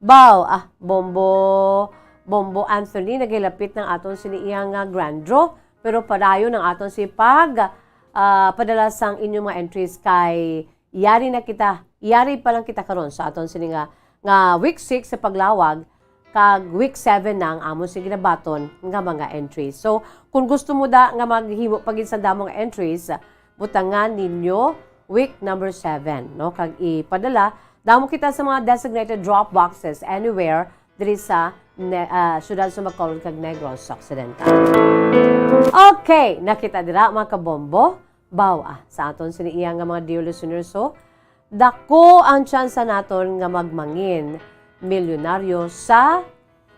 Baw, ah, Bombo, Bombo Anthony, nagahilapit ng aton sini iya nga grand draw, pero padayon ang aton si pag, ah, padala sang inyong mga entries kay yari na kita, yari pa lang kita karon sa aton sini nga, nga week six sa paglawag, kag week seven na ang amon sini ginabaton nga mga entries. So, kung gusto mo da nga maghimo pa gid sa damo nga entries, butangan ninyo week number seven, no? Kag ipadala, damo kita sa mga designated drop boxes anywhere diri sa Ne-, ah, siyudad sa Bacolod kag Negros Occidental. Okay, nakita dira, mga kabombo. Baw, ah, sa aton sini iya nga mga dear listeners, so, dako ang tsansa naton nga magmangin milyonaryo sa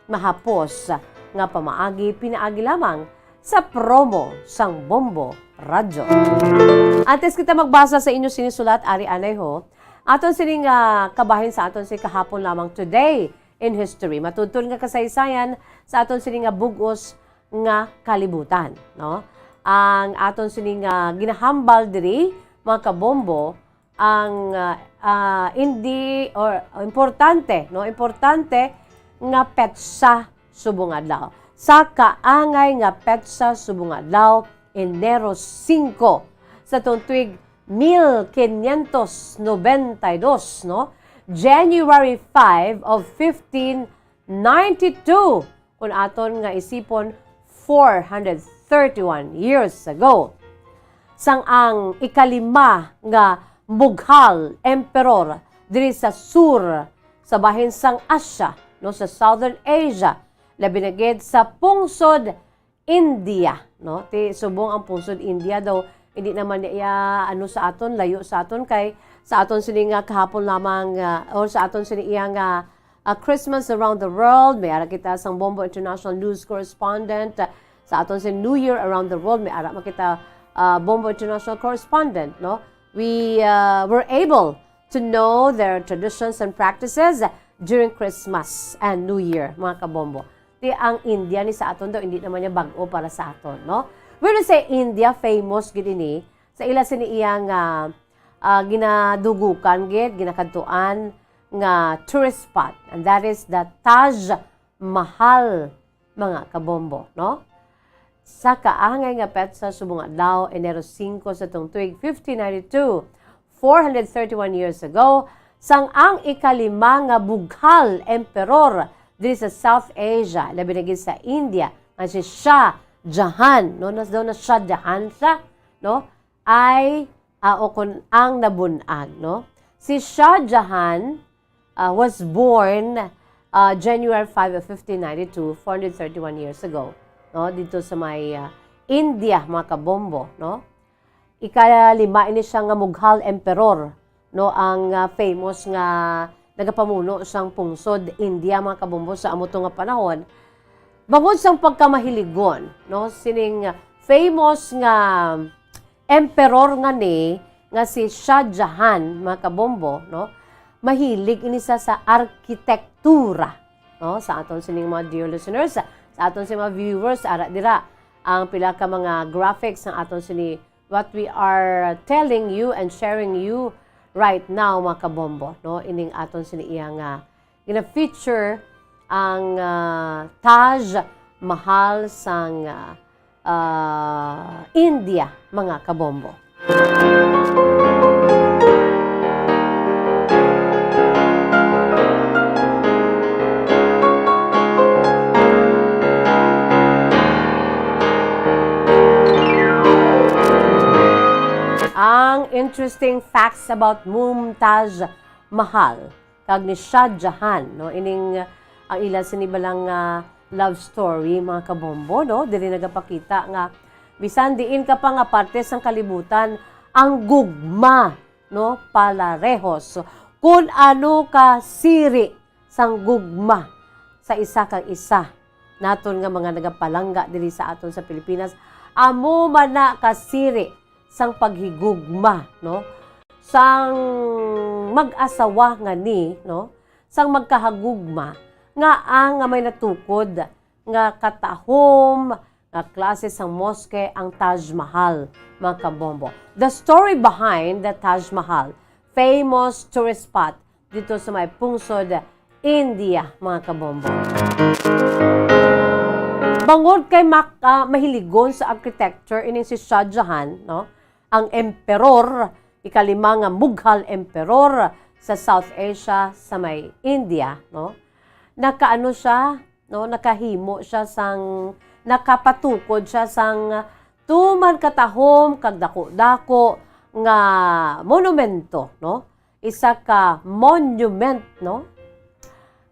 mahapos nga pamaagi pinaagi lamang sa promo sang Bombo Radyo. Antes kita magbasa sa inyo sinisulat, ari anay ho, aton sini nga kabahin sa aton si kahapon lamang, Today in History. Matudtod nga kasaysayan sa aton sini nga bug-os nga kalibutan, no? Ang aton sini nga ginahambal diri, mga kabombo, ang, ah, ah, indi or importante, no? Importante nga petsa subong adlaw. Sa kaangay nga petsa subong adlaw, Enero singko, sa tuong tuig mil quinientos noventa y dos, no? January five of fifteen ninety-two, kung aton nga isipon, four hundred thirty-one years ago. Sang ang ikalima nga Mughal Emperor diri sa sur sa bahin sang Asia, no, sa Southern Asia, labi na gid sa pungsod India, no? Ti subong ang pungsod India daw, hindi naman niya, ano, sa aton, layo sa aton, kay sa aton sini nga kahapon lamang, ah, or sa aton sini iya nga, ah, Christmas around the world, may ara kita sang Bombo International News Correspondent, ah, sa aton sini New Year around the world, may ara man kita, ah, Bombo International Correspondent, no? We, ah, were able to know their traditions and practices during Christmas and New Year, mga kabombo. Ti ang India ni sa aton daw, hindi naman niya bag-o para sa aton, no? When we say India, famous gid ini sa ila sini iya nga, ah, ginadugukan gid, ginakadtuan nga tourist spot, and that is the Taj Mahal, mga kabombo, no? Sa kaangay nga petsa subong adlaw, Enero singko sa tuong tuig fifteen ninety-two, four hundred thirty-one years ago, sang ang ikalima nga Mughal Emperor diri sa South Asia, labi na gid sa India, nga si Shah Jahan, no? Nas daw na Shah Jahan siya, no? Ay, ah, o kun ang nabun-ag, no? Si Shah Jahan, ah, was born, ah, January five of fifteen ninety-two, four hundred thirty-one years ago, no? Dito sa may, ah, India, mga kabombo, no? Ikalima ini siya nga Mughal Emperor, no, ang, ah, famous nga nagapamuno sang pungsod India, mga kabombo, sa amo to nga panahon. Bangod sang pagkamahiligon, no, sining famous nga emperor nga ni, nga si Shah Jahan, mga kabombo, no, mahilig ini sa, sa arkitektura, no, sa aton sining mga dear listeners, sa aton sining mga viewers, ara dira ang pila ka mga graphics ng aton sini what we are telling you and sharing you right now, mga kabombo, no? Ining aton sini iya nga gina-feature ang, ah, Taj Mahal sang, ah, ah, India, mga kabombo. Ang interesting facts about Mumtaz Mahal kag ni Shah Jahan, no? Ining, uh, ang ila sini balang, uh, love story, mga kabombo, no? Diri nagapakita nga bisan diin ka pa nga parte sang kalibutan, ang gugma, no, palarehos. Kun ano ka siri sang gugma sa isa kag isa naton nga mga nagapalangga diri sa aton sa Pilipinas, amo man na kasiri sang paghigugma, no? Sang mag-asawa nga ni, no? Sang magkahagugma nga ang, nga may natukod nga katahom nga klase sang moske ang Taj Mahal, mga kabombo. The story behind the Taj Mahal, famous tourist spot dito sa may pungsod India, mga kabombo. Bangod kay mak-, ah, mahiligon sa architecture ining si Shah Jahan, no? Ang emperor, ikalima nga Mughal emperor sa South Asia, sa may India, no? Nakaano siya, no? Nakahimo siya sang, nakapatukod siya sang tuman katahom kag dako-dako nga monumento, no? Isa ka monument, no?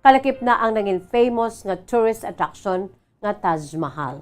Kalakip na ang nangin famous nga tourist attraction nga Taj Mahal.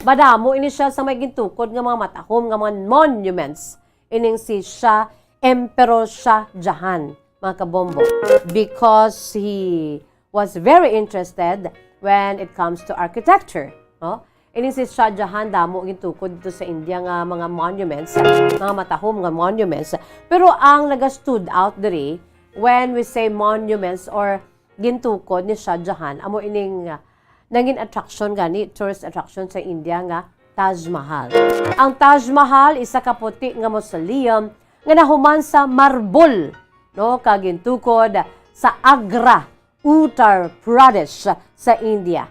Madamo ini siya sa may gintukod nga mga matahom nga mga monuments ining si Shah, Emperor Shah Jahan, mga kabombo, because he was very interested when it comes to architecture, no? Ini si Shah Jahan, damo gintukod dito sa India nga mga monuments, mga matahom nga monuments. Pero ang naga-stood out diri, when we say monuments or gintukod ni Shah Jahan, amo ining, ah, nangin attraction gani, tourist attraction sa India nga Taj Mahal. Ang Taj Mahal, isa ka puti nga mausoleum nga nahuman sa marbol, no, kag gintukod sa Agra, Uttar Pradesh, sa India.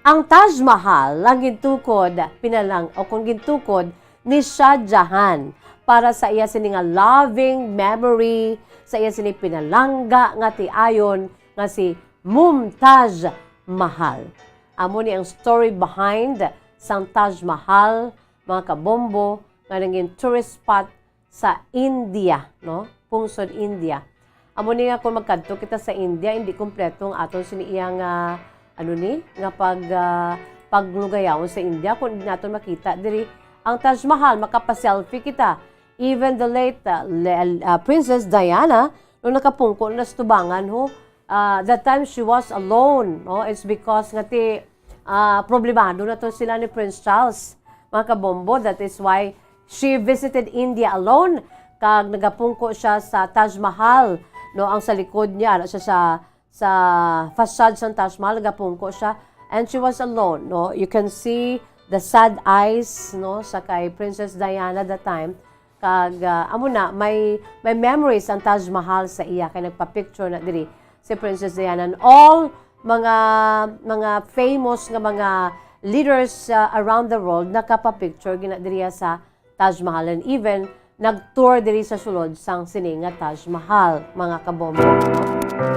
Ang Taj Mahal ang gintukod, pinalang-, o kung gintukod ni Shah Jahan para sa iya sini nga loving memory, sa iya sini pinalangga nga tiayon nga si Mumtaz Mahal. Amo ni ang story behind sang Taj Mahal, mga kabombo, nga nangin tourist spot sa India, no? Pungsod India. Amo ni nga kung magkadto kita sa India, hindi kompleto ang aton sini iya nga, ano ni, nga pag, ah, paglugayawon sa India, kung hindi naton makita diri ang Taj Mahal, makapa-selfie kita. Even the late, ah, le-, ah, Princess Diana, nung nakapungko na sa tubangan, ho, ah, that time she was alone, no? It's because nga ti, ah, problemado na to sila ni Prince Charles, mga kabombo. That is why she visited India alone. Kag nagapungko siya sa Taj Mahal, no? Ang sa likod niya, ara siya sa, sa facade sang Taj Mahal, nagapungko siya. And she was alone, no? You can see the sad eyes, no, sa kay Princess Diana that time. Kag, ah, amo na, may, may memories ang Taj Mahal sa iya, kay nagpa-picture na diri si Princess Diana. And all mga, mga famous nga mga leaders, ah, around the world nakapa-picture gina diriya sa Taj Mahal, and even nag-tour diri sa sulod sang sini nga Taj Mahal, mga kabombo.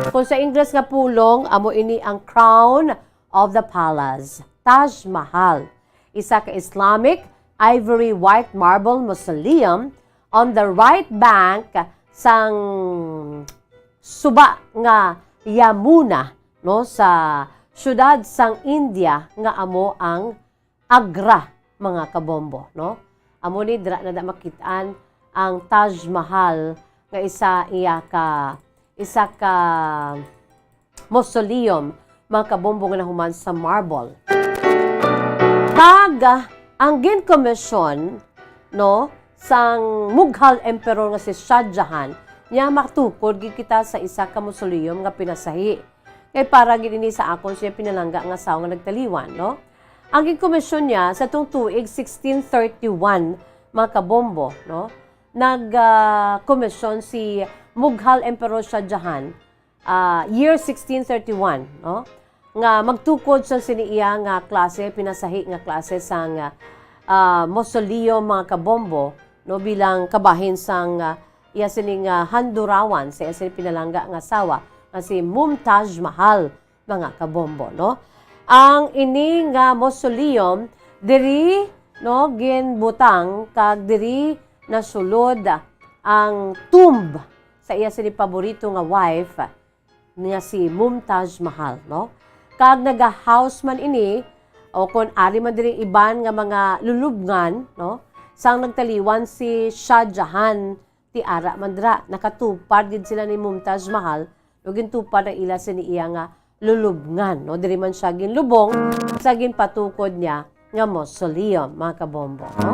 Kung sa Ingles nga pulong, amo ini ang crown of the palace, Taj Mahal, isa ka Islamic ivory white marble mausoleum on the right bank sang suba nga Yamuna, no, sa siyudad sang India nga amo ang Agra, mga kabombo, no? Amo ni, dira na da makit-an ang Taj Mahal nga isa iya ka, isa ka mausoleum, mga kabombo, nga nahuman sa marble. Kag, ah, ang ginkomisyon, no, sang Mughal Emperor nga si Shah Jahan, niya matukod gid kita sa isa ka mausoleum nga pinasahi. Kay para gid ini sa akon siya pinalangga nga asawa nga nagtaliwan, no? Ang ginkomisyon niya sa tung tuig sixteen thirty-one, mga kabombo, no? Nag, ah, komisyon si Mughal Emperor Shah Jahan, ah, year sixteen thirty-one, no? Nga magtukod sa sini iya nga klase, pinasahi nga klase sang, ah, mausoleo, mga kabombo, no? Bilang kabahin sang, ah, iya sining, ah, handurawan sa iya sining pinalangga nga asawa nga si Mumtaz Mahal, mga kabombo, no? Ang ini nga mausoleum diri, no, ginbutang kag diri nasulod ang tomb sa iya sini paborito nga wife nga si Mumtaz Mahal, no? Kag nagahouse man ini, o kon ari man diri iban nga mga lulubngan, no? Sang nagtaliwan si Shah Jahan, ti ara man dira, nakatupad gid sila ni Mumtaz Mahal, ug gintupad ang ila sini iya nga lulubngan, no? Diri man siya ginlubong sa ginpatukod niya nga mausoleum, mga kabombo, no?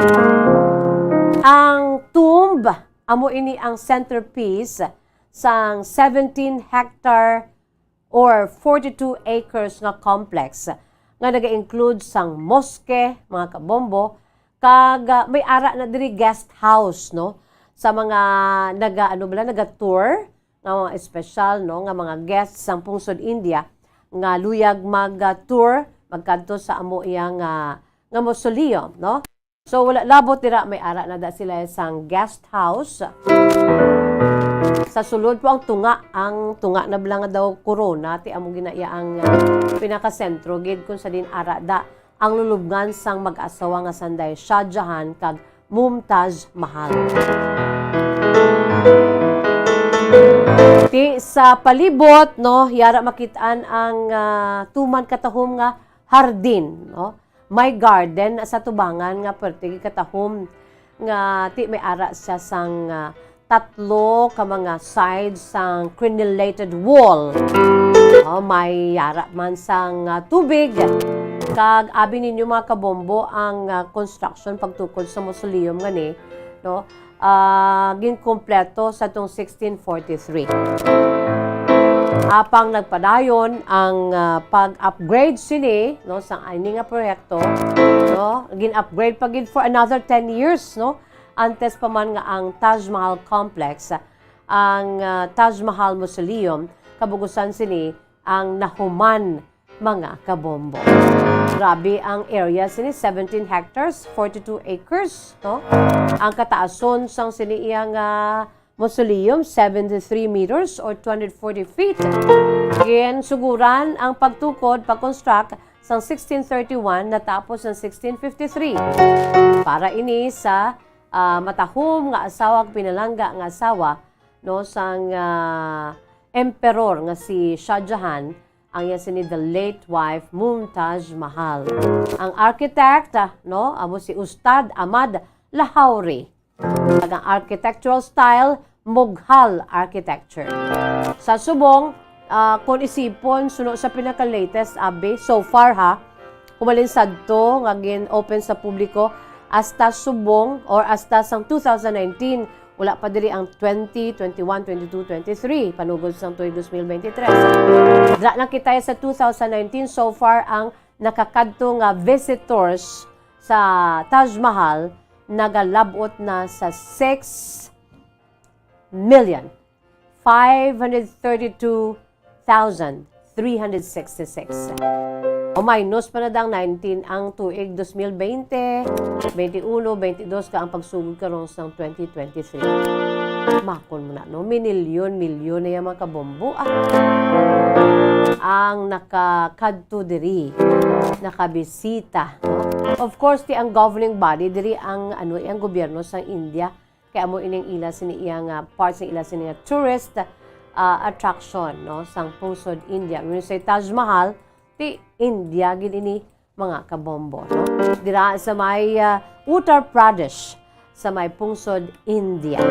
Ang tomb, amo ini ang centerpiece sang seventeen hectare or forty-two acres nga complex nga naga-include sang mosque, mga kabombo, kag, ah, may ara na diri guest house, no? Sa mga naga, ano bala, naga-tour, nga mga espesyal, no, nga mga guests sang pungsod India nga luyag mag, ah, tour, magkadto sa amo iya nga, nga mausoleum, no? So, wala labot dira, may ara na da sila sang guest house. Sa sulod po ang tunga, ang tunga na bala nga daw korona, ti amo gina iya ang, ah, pinakasentro gid kung sa din ara da ang lulubngan sang mag-asawa nga sanday Shah Jahan kag Mumtaz Mahal. Ti sa palibot, no, yara makit-an ang, ah, tuman katahom nga hardin, no? May garden sa tubangan nga perti gid katahom nga ti may ara siya sang, ah, tatlo ka mga sides sang crenellated wall. Oh, may yara man sang, ah, tubig. Kag abi ninyo, mga kabombo, ang, ah, construction pagtukod sa mausoleum nga ni, no? Ah, ginkumpleto sa tong sixteen forty-three. Apang nagpadayon ang, ah, pag-upgrade sini, no, sa ini nga proyekto, no? Gin-upgrade pa gid for another ten years, no? Antes pa man nga ang Taj Mahal Complex, ang, ah, Taj Mahal Mausoleum, kabugusan sini ang nahuman, mga kabombo. Grabe ang area sini, seventeen hectares, forty-two acres, no? Ang kataason sang sini iya nga mausoleum, seventy-three meters or two hundred forty feet. Ginsuguran ang pagtukod, pag-construct sang sixteen thirty-one, natapos sang sixteen fifty-three. Para ini sa, ah, matahom nga asawa, pinalangga nga asawa, no, sang, ah, emperor nga si Shah Jahan, ang iya sini the late wife, Mumtaz Mahal. Ang architect, ah, no, amo si Ustad Ahmad Lahori. Kag ang architectural style, Mughal architecture. Sa subong, ah, kung isipon, suno sa pinaka-latest, abi, so far ha, humalin sadto nga gin-open sa publiko hasta subong or hasta sang two thousand nineteen, wala pa diri ang twenty, twenty-one, twenty-two, twenty-three, panugod sang tuig dos mil bente tres. Dira na kita sa two thousand nineteen, so far ang nakakadto nga visitors sa Taj Mahal nagalab-ot na sa six million five hundred thirty-two thousand three hundred sixty-six. O minus pa na dang nineteen ang tuig dos mil bente, bente uno, bente dos ka ang pagsugod karon sang twenty twenty-three. Makon mo na, no? Minilyon-milyon na yung mga kabombo, ah. Ang nakakadto diri, nakabisita, no? Of course, ti ang governing body diri ang, ano, ang gobyerno sang India. Kay amo ining ila sini iya nga part sa ila sini nga tourist, ah, attraction, no, sang pungsod India. When you say Taj Mahal, ti India gid ini, mga kabombo, no? Dira sa may, ah, Uttar Pradesh, sa may pungsod India.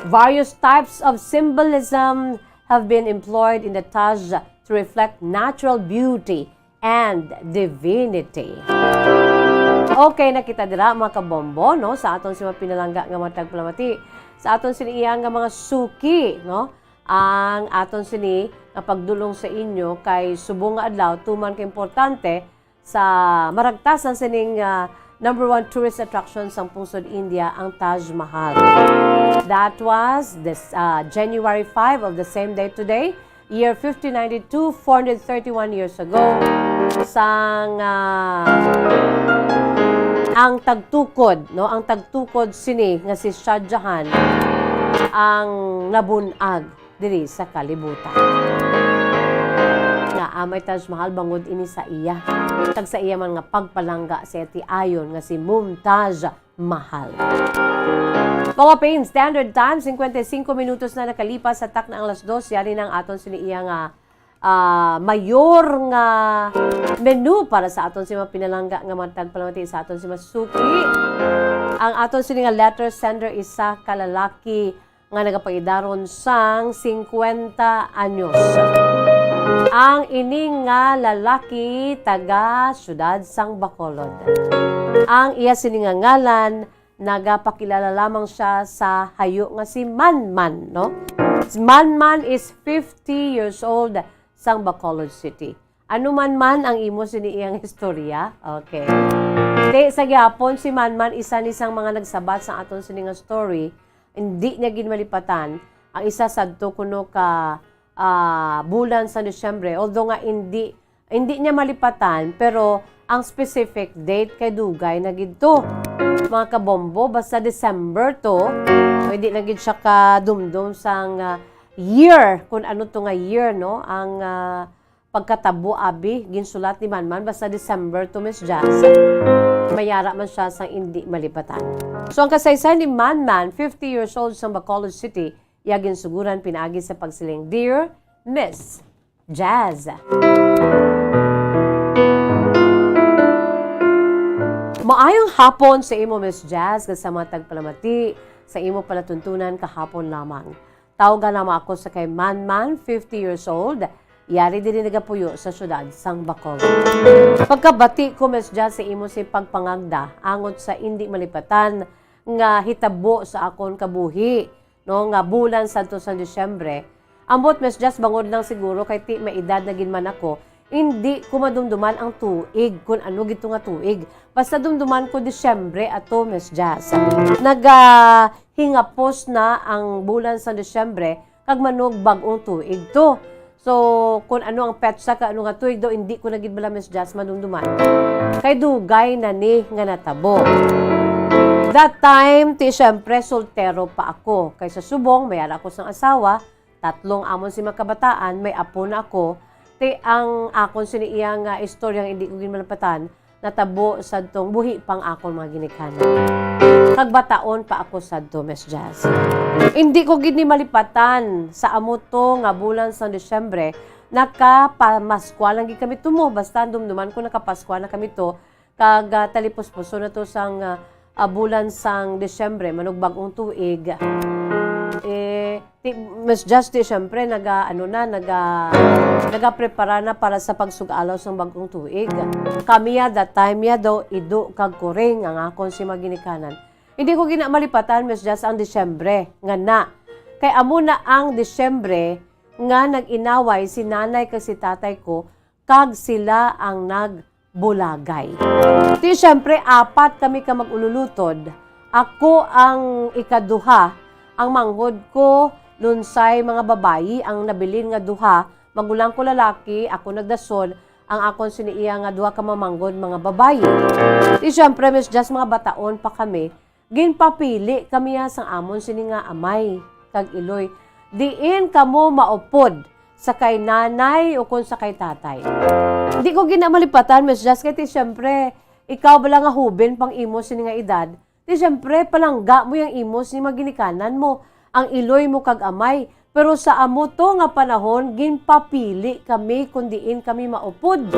Various types of symbolism have been employed in the Taj to reflect natural beauty and divinity. Okay, nakita dira, mga kabombo, no? Sa aton si mga pinalangga nga mga tagpalamati, sa aton sini iya nga mga suki, no? Ang aton sini nga pagdulong sa inyo kay subong nga adlaw, tuman ka importante sa maragtasan sining, ah, number one tourist attraction sang pungsod India, ang Taj Mahal. That was this, ah, January five of the same day today, year fifteen ninety-two, four hundred thirty-one years ago, sang, ah, ang tagtukod, no, ang tagtukod sini nga si Shah Jahan ang nabun-ag diri sa kalibutan. Naa may Taj Mahal bangod ini sa iya, kag sa iya man nga pagpalangga sa iya tiayon nga si Mumtaz Mahal. Mga Philippine Standard Time, cincuenta y cinco minutos na nakalipas sa takna ang alas dos. Yari na ang aton sini iya nga, ah, mayor nga menu para sa aton si mga pinalangga nga mga tagpalamati, sa aton si mga suki. Ang aton sini nga letter sender, isa ka lalaki nga nagapangidaron sang singkwenta anyos. Ang ini nga lalaki taga siyudad sang Bacolod. Ang iya sini nga ngalan, nagapakilala lamang siya sa hayo nga si Manman, no? Si Manman is fifty years old sang Bacolod City. Ano man man ang imo sini iyang istorya? Okay. Ti, sa gihapon, si Manman, isa ni sang mga nagsabat sa aton sini nga story, hindi niya gid malipatan ang isa sadto kuno ka, ah, bulan sa Disyembre. Although nga hindi, hindi niya malipatan, pero ang specific date kay dugay na gid to. Mga kabombo, basta December to, hindi na gid siya kadumdom sang, ah, year, kung ano to nga year, no? Ang, ah, pagkatabo, abi, ginsulat ni Manman, basta December to, Miss Jazz. Mayara man siya sang indi malipatan. So, ang kasaysayan ni Manman, fifty years old sa Bacolod City, iya ginsuguran pinaagi sa pagsiling, "Dear Miss Jazz." Maayong hapon sa imo, Miss Jazz, kag sa mga tagpalamati sa imo palatuntunan kahapon lamang. Tawga lamang ako sa kay Manman, fifty years old, yari diri nagapuyo sa siyudad sang Bacolod. Pagkabati ko, Miss Jazz, sa imo si pagpangagda angot sa indi malipatan nga hitabo sa akon kabuhi, no, nga bulan sadto sang Disyembre. Ambot, Miss Jazz, bangod lang siguro kay ti may edad na gid man ako, indi ko madumduman ang tuig, kun ano gid to nga tuig. Basta dumduman ko Disyembre ato, Miss Jazz. Naga hingapos na ang bulan sang Disyembre, kag manog bag-ong tuig to. So, kun ano ang petsa kag ano nga tuig daw, indi ko na gid bala, Miss Jazz, madumduman. Kay dugay na ni nga natabo. That time, ti, syempre, soltero pa ako. Kay sa subong, may ara ako sang asawa, tatlong amon si mga kabataan, may apo na ako. Ti, ang akon sini iya nga istorya nga indi ko gid malipatan, natabo sadtong buhi pang akon mga ginikanan. Kag bataon pa ako sadto, Miss Jazz. Indi ko gid ni malipatan sa amo to nga bulan sang Disyembre, nakapamaskwa lang gid kami to mo. Basta dumduman ko nakapaskwa na kami to, kag, ah, talipuspuson na to sang, ah, ah, bulan sang Disyembre, manog bag-ong tuig. Eh, Ti, Miss Jazz, ti, syempre, naga, ano na, naga, nagaprepara na para sa pagsug-alaw sang bag-ong tuig. Kami ya, that time ya, daw, ido kag kuring ang akon si mga ginikanan. Hindi ko gina malipatan, Miss Jazz, ang Disyembre, nga na. Kay amo na ang Disyembre nga nag-inaway si nanay kag si tatay ko, kag sila ang nagbulagay. Ti, syempre, apat kami ka mag-ululutod. Ako ang ikaduha, ang manghod ko, lunsay mga babayi, ang nabilin nga duha, magulang ko lalaki, ako nagdasol, ang akon sini iya nga duha ka mamanghod, mga babayi. Ti, syempre, Miss Jazz, mga bataon pa kami, ginpapili kami ya sang amon sini nga amay kag iloy. Diin kamo maupod, sa kay nanay ukon sa kay tatay? Di ko gina malipatan, Miss Jazz, kay ti, siyempre, ikaw bala nga huben pang imo sini nga edad, ti, siyempre, palangga mo yang imo sini mga ginikanan mo, ang iloy mo kag amay. Pero sa amo to nga panahon, ginpapili kami kon diin kami maupod.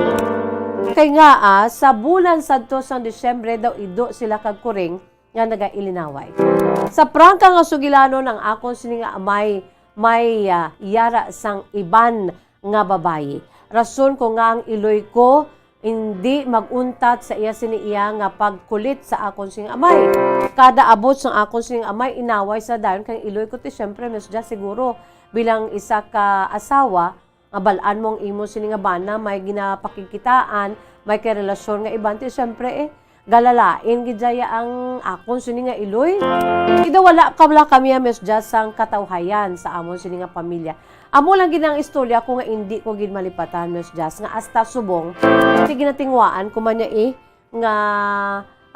Kay nga, ah, sa bulan sadto sang Disyembre daw ido sila kag kuring nga nagailinaway. Sa prangka nga sugilanon, ang akon sini nga amay may, ah, yara sang iban nga babayi. Rason ko nga ang iloy ko indi mag-untat sa iya sini iya nga pagkulit sa akon sini nga amay. Kada abot sang akon sini nga amay, inaway sa dayon kang iloy ko ti, siyempre, Miss Jazz, siguro bilang isa ka asawa, nga bal-an mo ang imo sini nga bana may ginapakigkitaan, may kay relasyon nga iban, ti, siyempre, eh, galalain gid jaya ang akon sini nga iloy. Ida wala ka, wala kami, ah, Miss Jazz, sang katawhayan sa amon sini nga pamilya. Amo lang gid ang istorya ko nga indi ko gid malipatan, Miss Jazz, nga hasta subong, ti, ginatingwaan ko man niya, eh, nga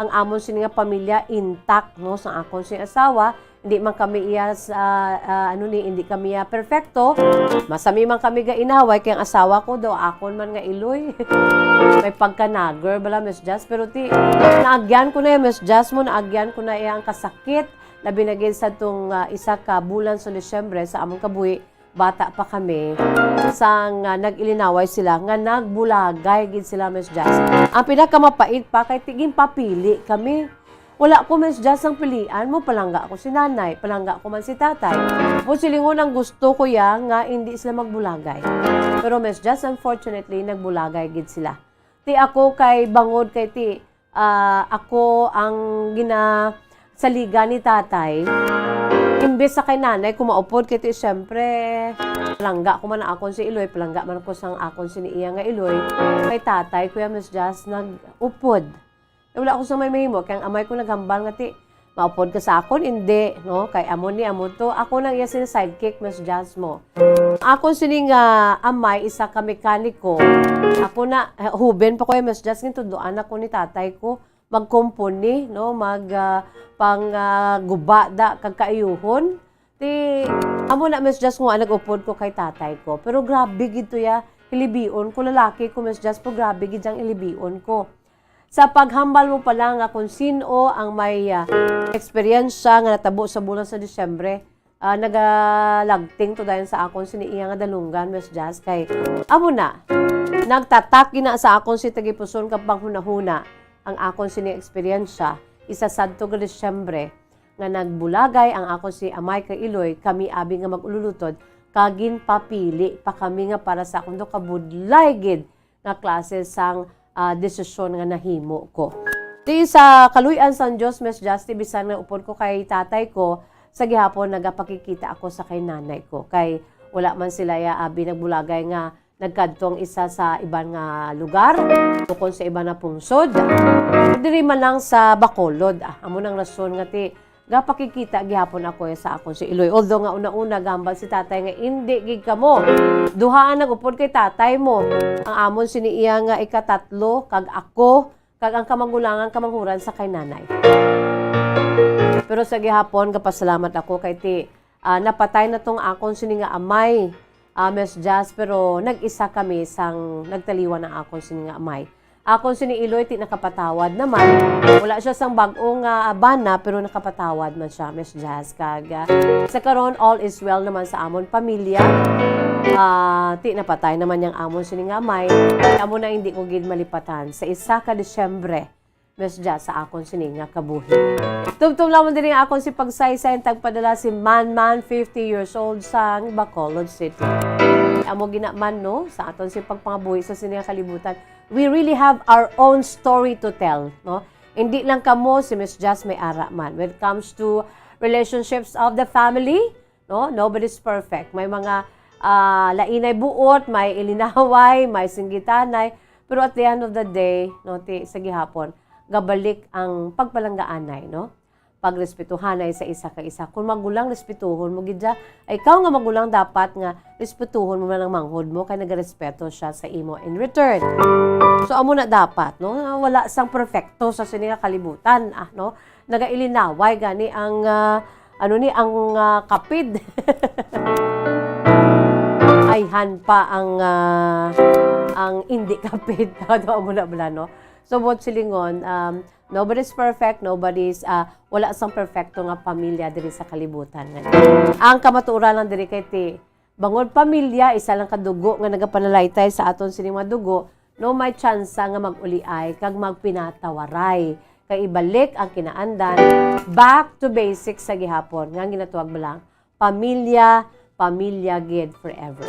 ang amon sini nga pamilya intact, no, sa akon sini asawa. Hindi man kami iya sa, ah, ano ni, hindi kami iya perfecto. Masami man kami ga inaway kay ang asawa ko daw akon man nga iloy. May pagka-nagger bala, Miss Jazz. Pero ti, naagyan ko na iya, Miss Jazz mo, naagyan ko na iya ang kasakit. Labi na gid sa tong, ah, isa ka bulan sa Disyembre sa among kabuhi. Bata pa kami, sang, ah, nag-ilinaway sila nga nagbulagay gid sila, Miss Jazz. Ang pinakamapait pa kay ti, ginpapili kami. Wala ko, Miss Jazz, ang pilian mo, palangga ko si nanay, palangga ko man si tatay. Mo silingon ang gusto ko ya nga hindi sila magbulagay. Pero, Miss Jazz, unfortunately, nagbulagay gid sila. Ti ako kay bangod kay ti, ah, ako ang ginasaligan ni tatay. Imbes sa kay nanay ko maupod kay ti, siyempre, palangga ko man ang akon si iloy, palangga man ko sang akon sini iya nga iloy. Kay tatay ko ya, Miss Jazz, nag-upod. Eh, wala ako sa may mahimo, kay ang amay ko naghambal nga ti, maupod ka sa akon, indi, no? Kay amo ni, amo to. Ako nang iya sini sidekick, Miss Jazz mo. Akon sini nga amay, isa ka mekaniko. Ako na, eh, huben pa ko, eh, Miss Jazz, gintudloan ako ni tatay ko. Magkumpuni, no? Mag, ah, pang, ah, guba da, kag kaayuhon. Ti, amo na, Miss Jazz, nga nag-upod ko kay tatay ko. Pero grabe gid to ya, hilibion ko, lalaki ko, Miss Jazz, pero grabe gid yang hilibion ko. Sa paghambal mo pa lang nga kung sin-o ang may, ah, eksperyensya nga natabo sa bulan sa Disyembre, ah, nagalagting to dayon sa akon sini iya nga dalunggan, Miss Jazz, kay amo na, nagtatak gina sa akon si tagipuson kag panghunahuna ang akon sini eksperyensya, isa sadto ka Disyembre, nga nagbulagay ang akon si amay kay Iloy, kami abi nga mag-ululutod, kag ginpapili pa kami nga para sa akon daw kabudlay gid nga klase sang, ah, desisyon nga nahimo ko. Ti sa kaluy-an sang Dios, Miss Justy, bisan nga upod ko kay tatay ko, sa gihapon nagapakikita ako sa kay nanay ko, kay wala man sila ya abi nagbulagay nga nagkadto ang isa sa iban nga lugar, ukon sa iban nga pungsod. Diri man lang sa Bacolod, ah, amo nang rason nga ti gapakikita gihapon ako sa akon si Iloy. Although nga una-una gambal si tatay nga, "Indi gid kamo. Duha ang nag-upod kay tatay mo. Ang amon sini iya nga ikatatlo, kag ako, kag ang kamagulangan kamanghuran sa kay nanay." Pero sa gihapon, gapasalamat ako kay ti, ah, napatay na tong akon sini nga amay, ah, Miss Jazz, pero nag-isa kami sang nagtaliwan ang akon sini nga amay. Akon sini Iloy, ti nakapatawad naman. Wala siya sang bag-o nga bana, pero nakapatawad man siya, Miss Jazz. Kag, ah, sa karon, all is well naman sa amon pamilya. Ah, ti napatay naman yang amon sini nga amay. Amo na hindi ko gid malipatan. Sa isa ka Disyembre, Miss Jazz, sa akon sini nga kabuhi. Tumtum lamang diri ang akon si pagsaysay, ang tagpadala si Manman, fifty years old, sang Bacolod City. Amo ginaman, no, sa aton si pagpangabuhi sa sini nga kalibutan. We really have our own story to tell, no? Hindi lang kamo, si Miss Jazz may ara man. When it comes to relationships of the family, no? Nobody's perfect. May mga, ah, lainay buot, may ilinaway, may singgitanay. Pero at the end of the day, no, ti, sa gihapon, gabalik ang pagpalanggaanay, no? Pagrespetuhanay sa isa ka isa. Kung magulang, respetuhon mo gid siya. Ay, ikaw nga magulang, dapat nga respetuhon mo man ang manghod mo, kay nagarespeto siya sa imo in return. So, amo na dapat, no? Wala sang perfecto sa sini nga kalibutan, ah, no? Nagailinaway gani ang, ah, ano ni, ang, ah, kapid. Ayhan pa ang, ah, ang indi kapid. Ano mo na bala, no? So, buot silingon, um, nobody's perfect, nobody's, ah, wala sang perfecto nga pamilya diri sa kalibutan nga. Ang kamatuoran lang diri kay ti, bangod pamilya, isa lang ka dugo nga nagapanalaytay sa aton sini mga dugo, no, may tsansa nga mag-uliay kag magpinatawaray. Kay ibalik ang kinaandan, back to basics sa gihapon, nga ginatuwag mo lang, pamilya, pamilya gid forever.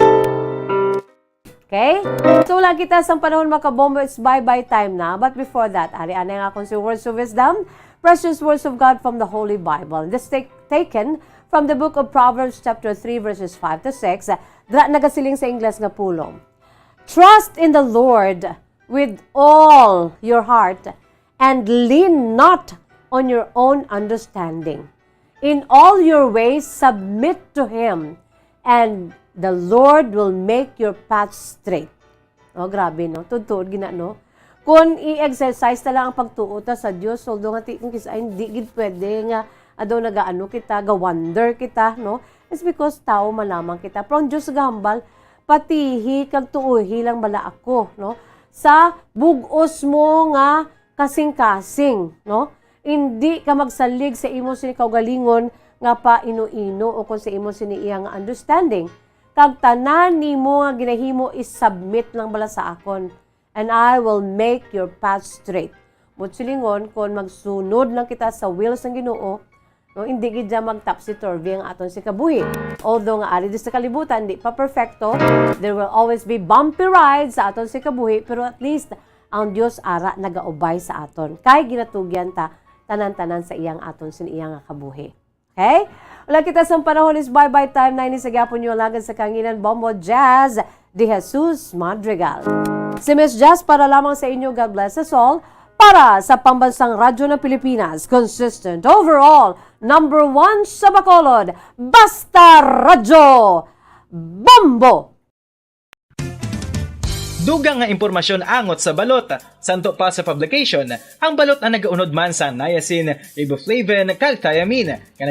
Okay? So, wala kita sang panahon, mga kabombo. It's bye-bye time na. But before that, ari anay nga akon si words of wisdom, precious words of God from the Holy Bible. This take, taken from the book of Proverbs chapter three, verses five to six. Dra nagasiling sa Ingles nga pulong, "Trust in the Lord with all your heart and lean not on your own understanding. In all your ways, submit to Him, and the Lord will make your path straight." Oh, grabe, no? Tuod-tuod gina, no? Kung i-exercise na lang ang pagtuo ta sa Dios, although nga ti-, kung kis-, ay, hindi gid pwede nga, adaw nagaano kita, ga-wonder kita, no? It's because tao man lamang kita. Pero ang Dios gahambal, patihi kag tuohi lang bala ako, no? Sa bug-os mo nga kasing-kasing, no? Indi ka magsalig sa imo sini kaugalingon nga paino-ino ukon sa imo sini iya nga understanding. Kag tanan nimo nga ginahimo, i-submit lang bala sa akon, and I will make your path straight. Buot silingon, kon magsunod lang kita sa will sang Ginoo, no, hindi gid siya mag-topsy-turvy ang aton si kabuhi. Although nga ari di sa kalibutan, di pa perfecto, there will always be bumpy rides sa aton si kabuhi, pero at least ang Dios ara nagaubay sa aton. Kay ginatugyan ta tanan-tanan sa iyang aton sin iya nga kabuhi. Okay? Wala kita sang panahon, is bye-bye time na ini sa gyapon niyo, alagad sa kanginan, Bombo Jazz de Jesus Madrigal. Si Miss Jazz para lamang sa inyo. God bless us all. Para sa Pambansang Radyo ng Pilipinas, consistent overall, number one sa Bacolod, Basta Radyo, Bombo! Dugang nga impormasyon angot sa balot. Santo pa sa publication, ang balot ang nagaunod man sa niacin, riboflavin, kag thiamine, nga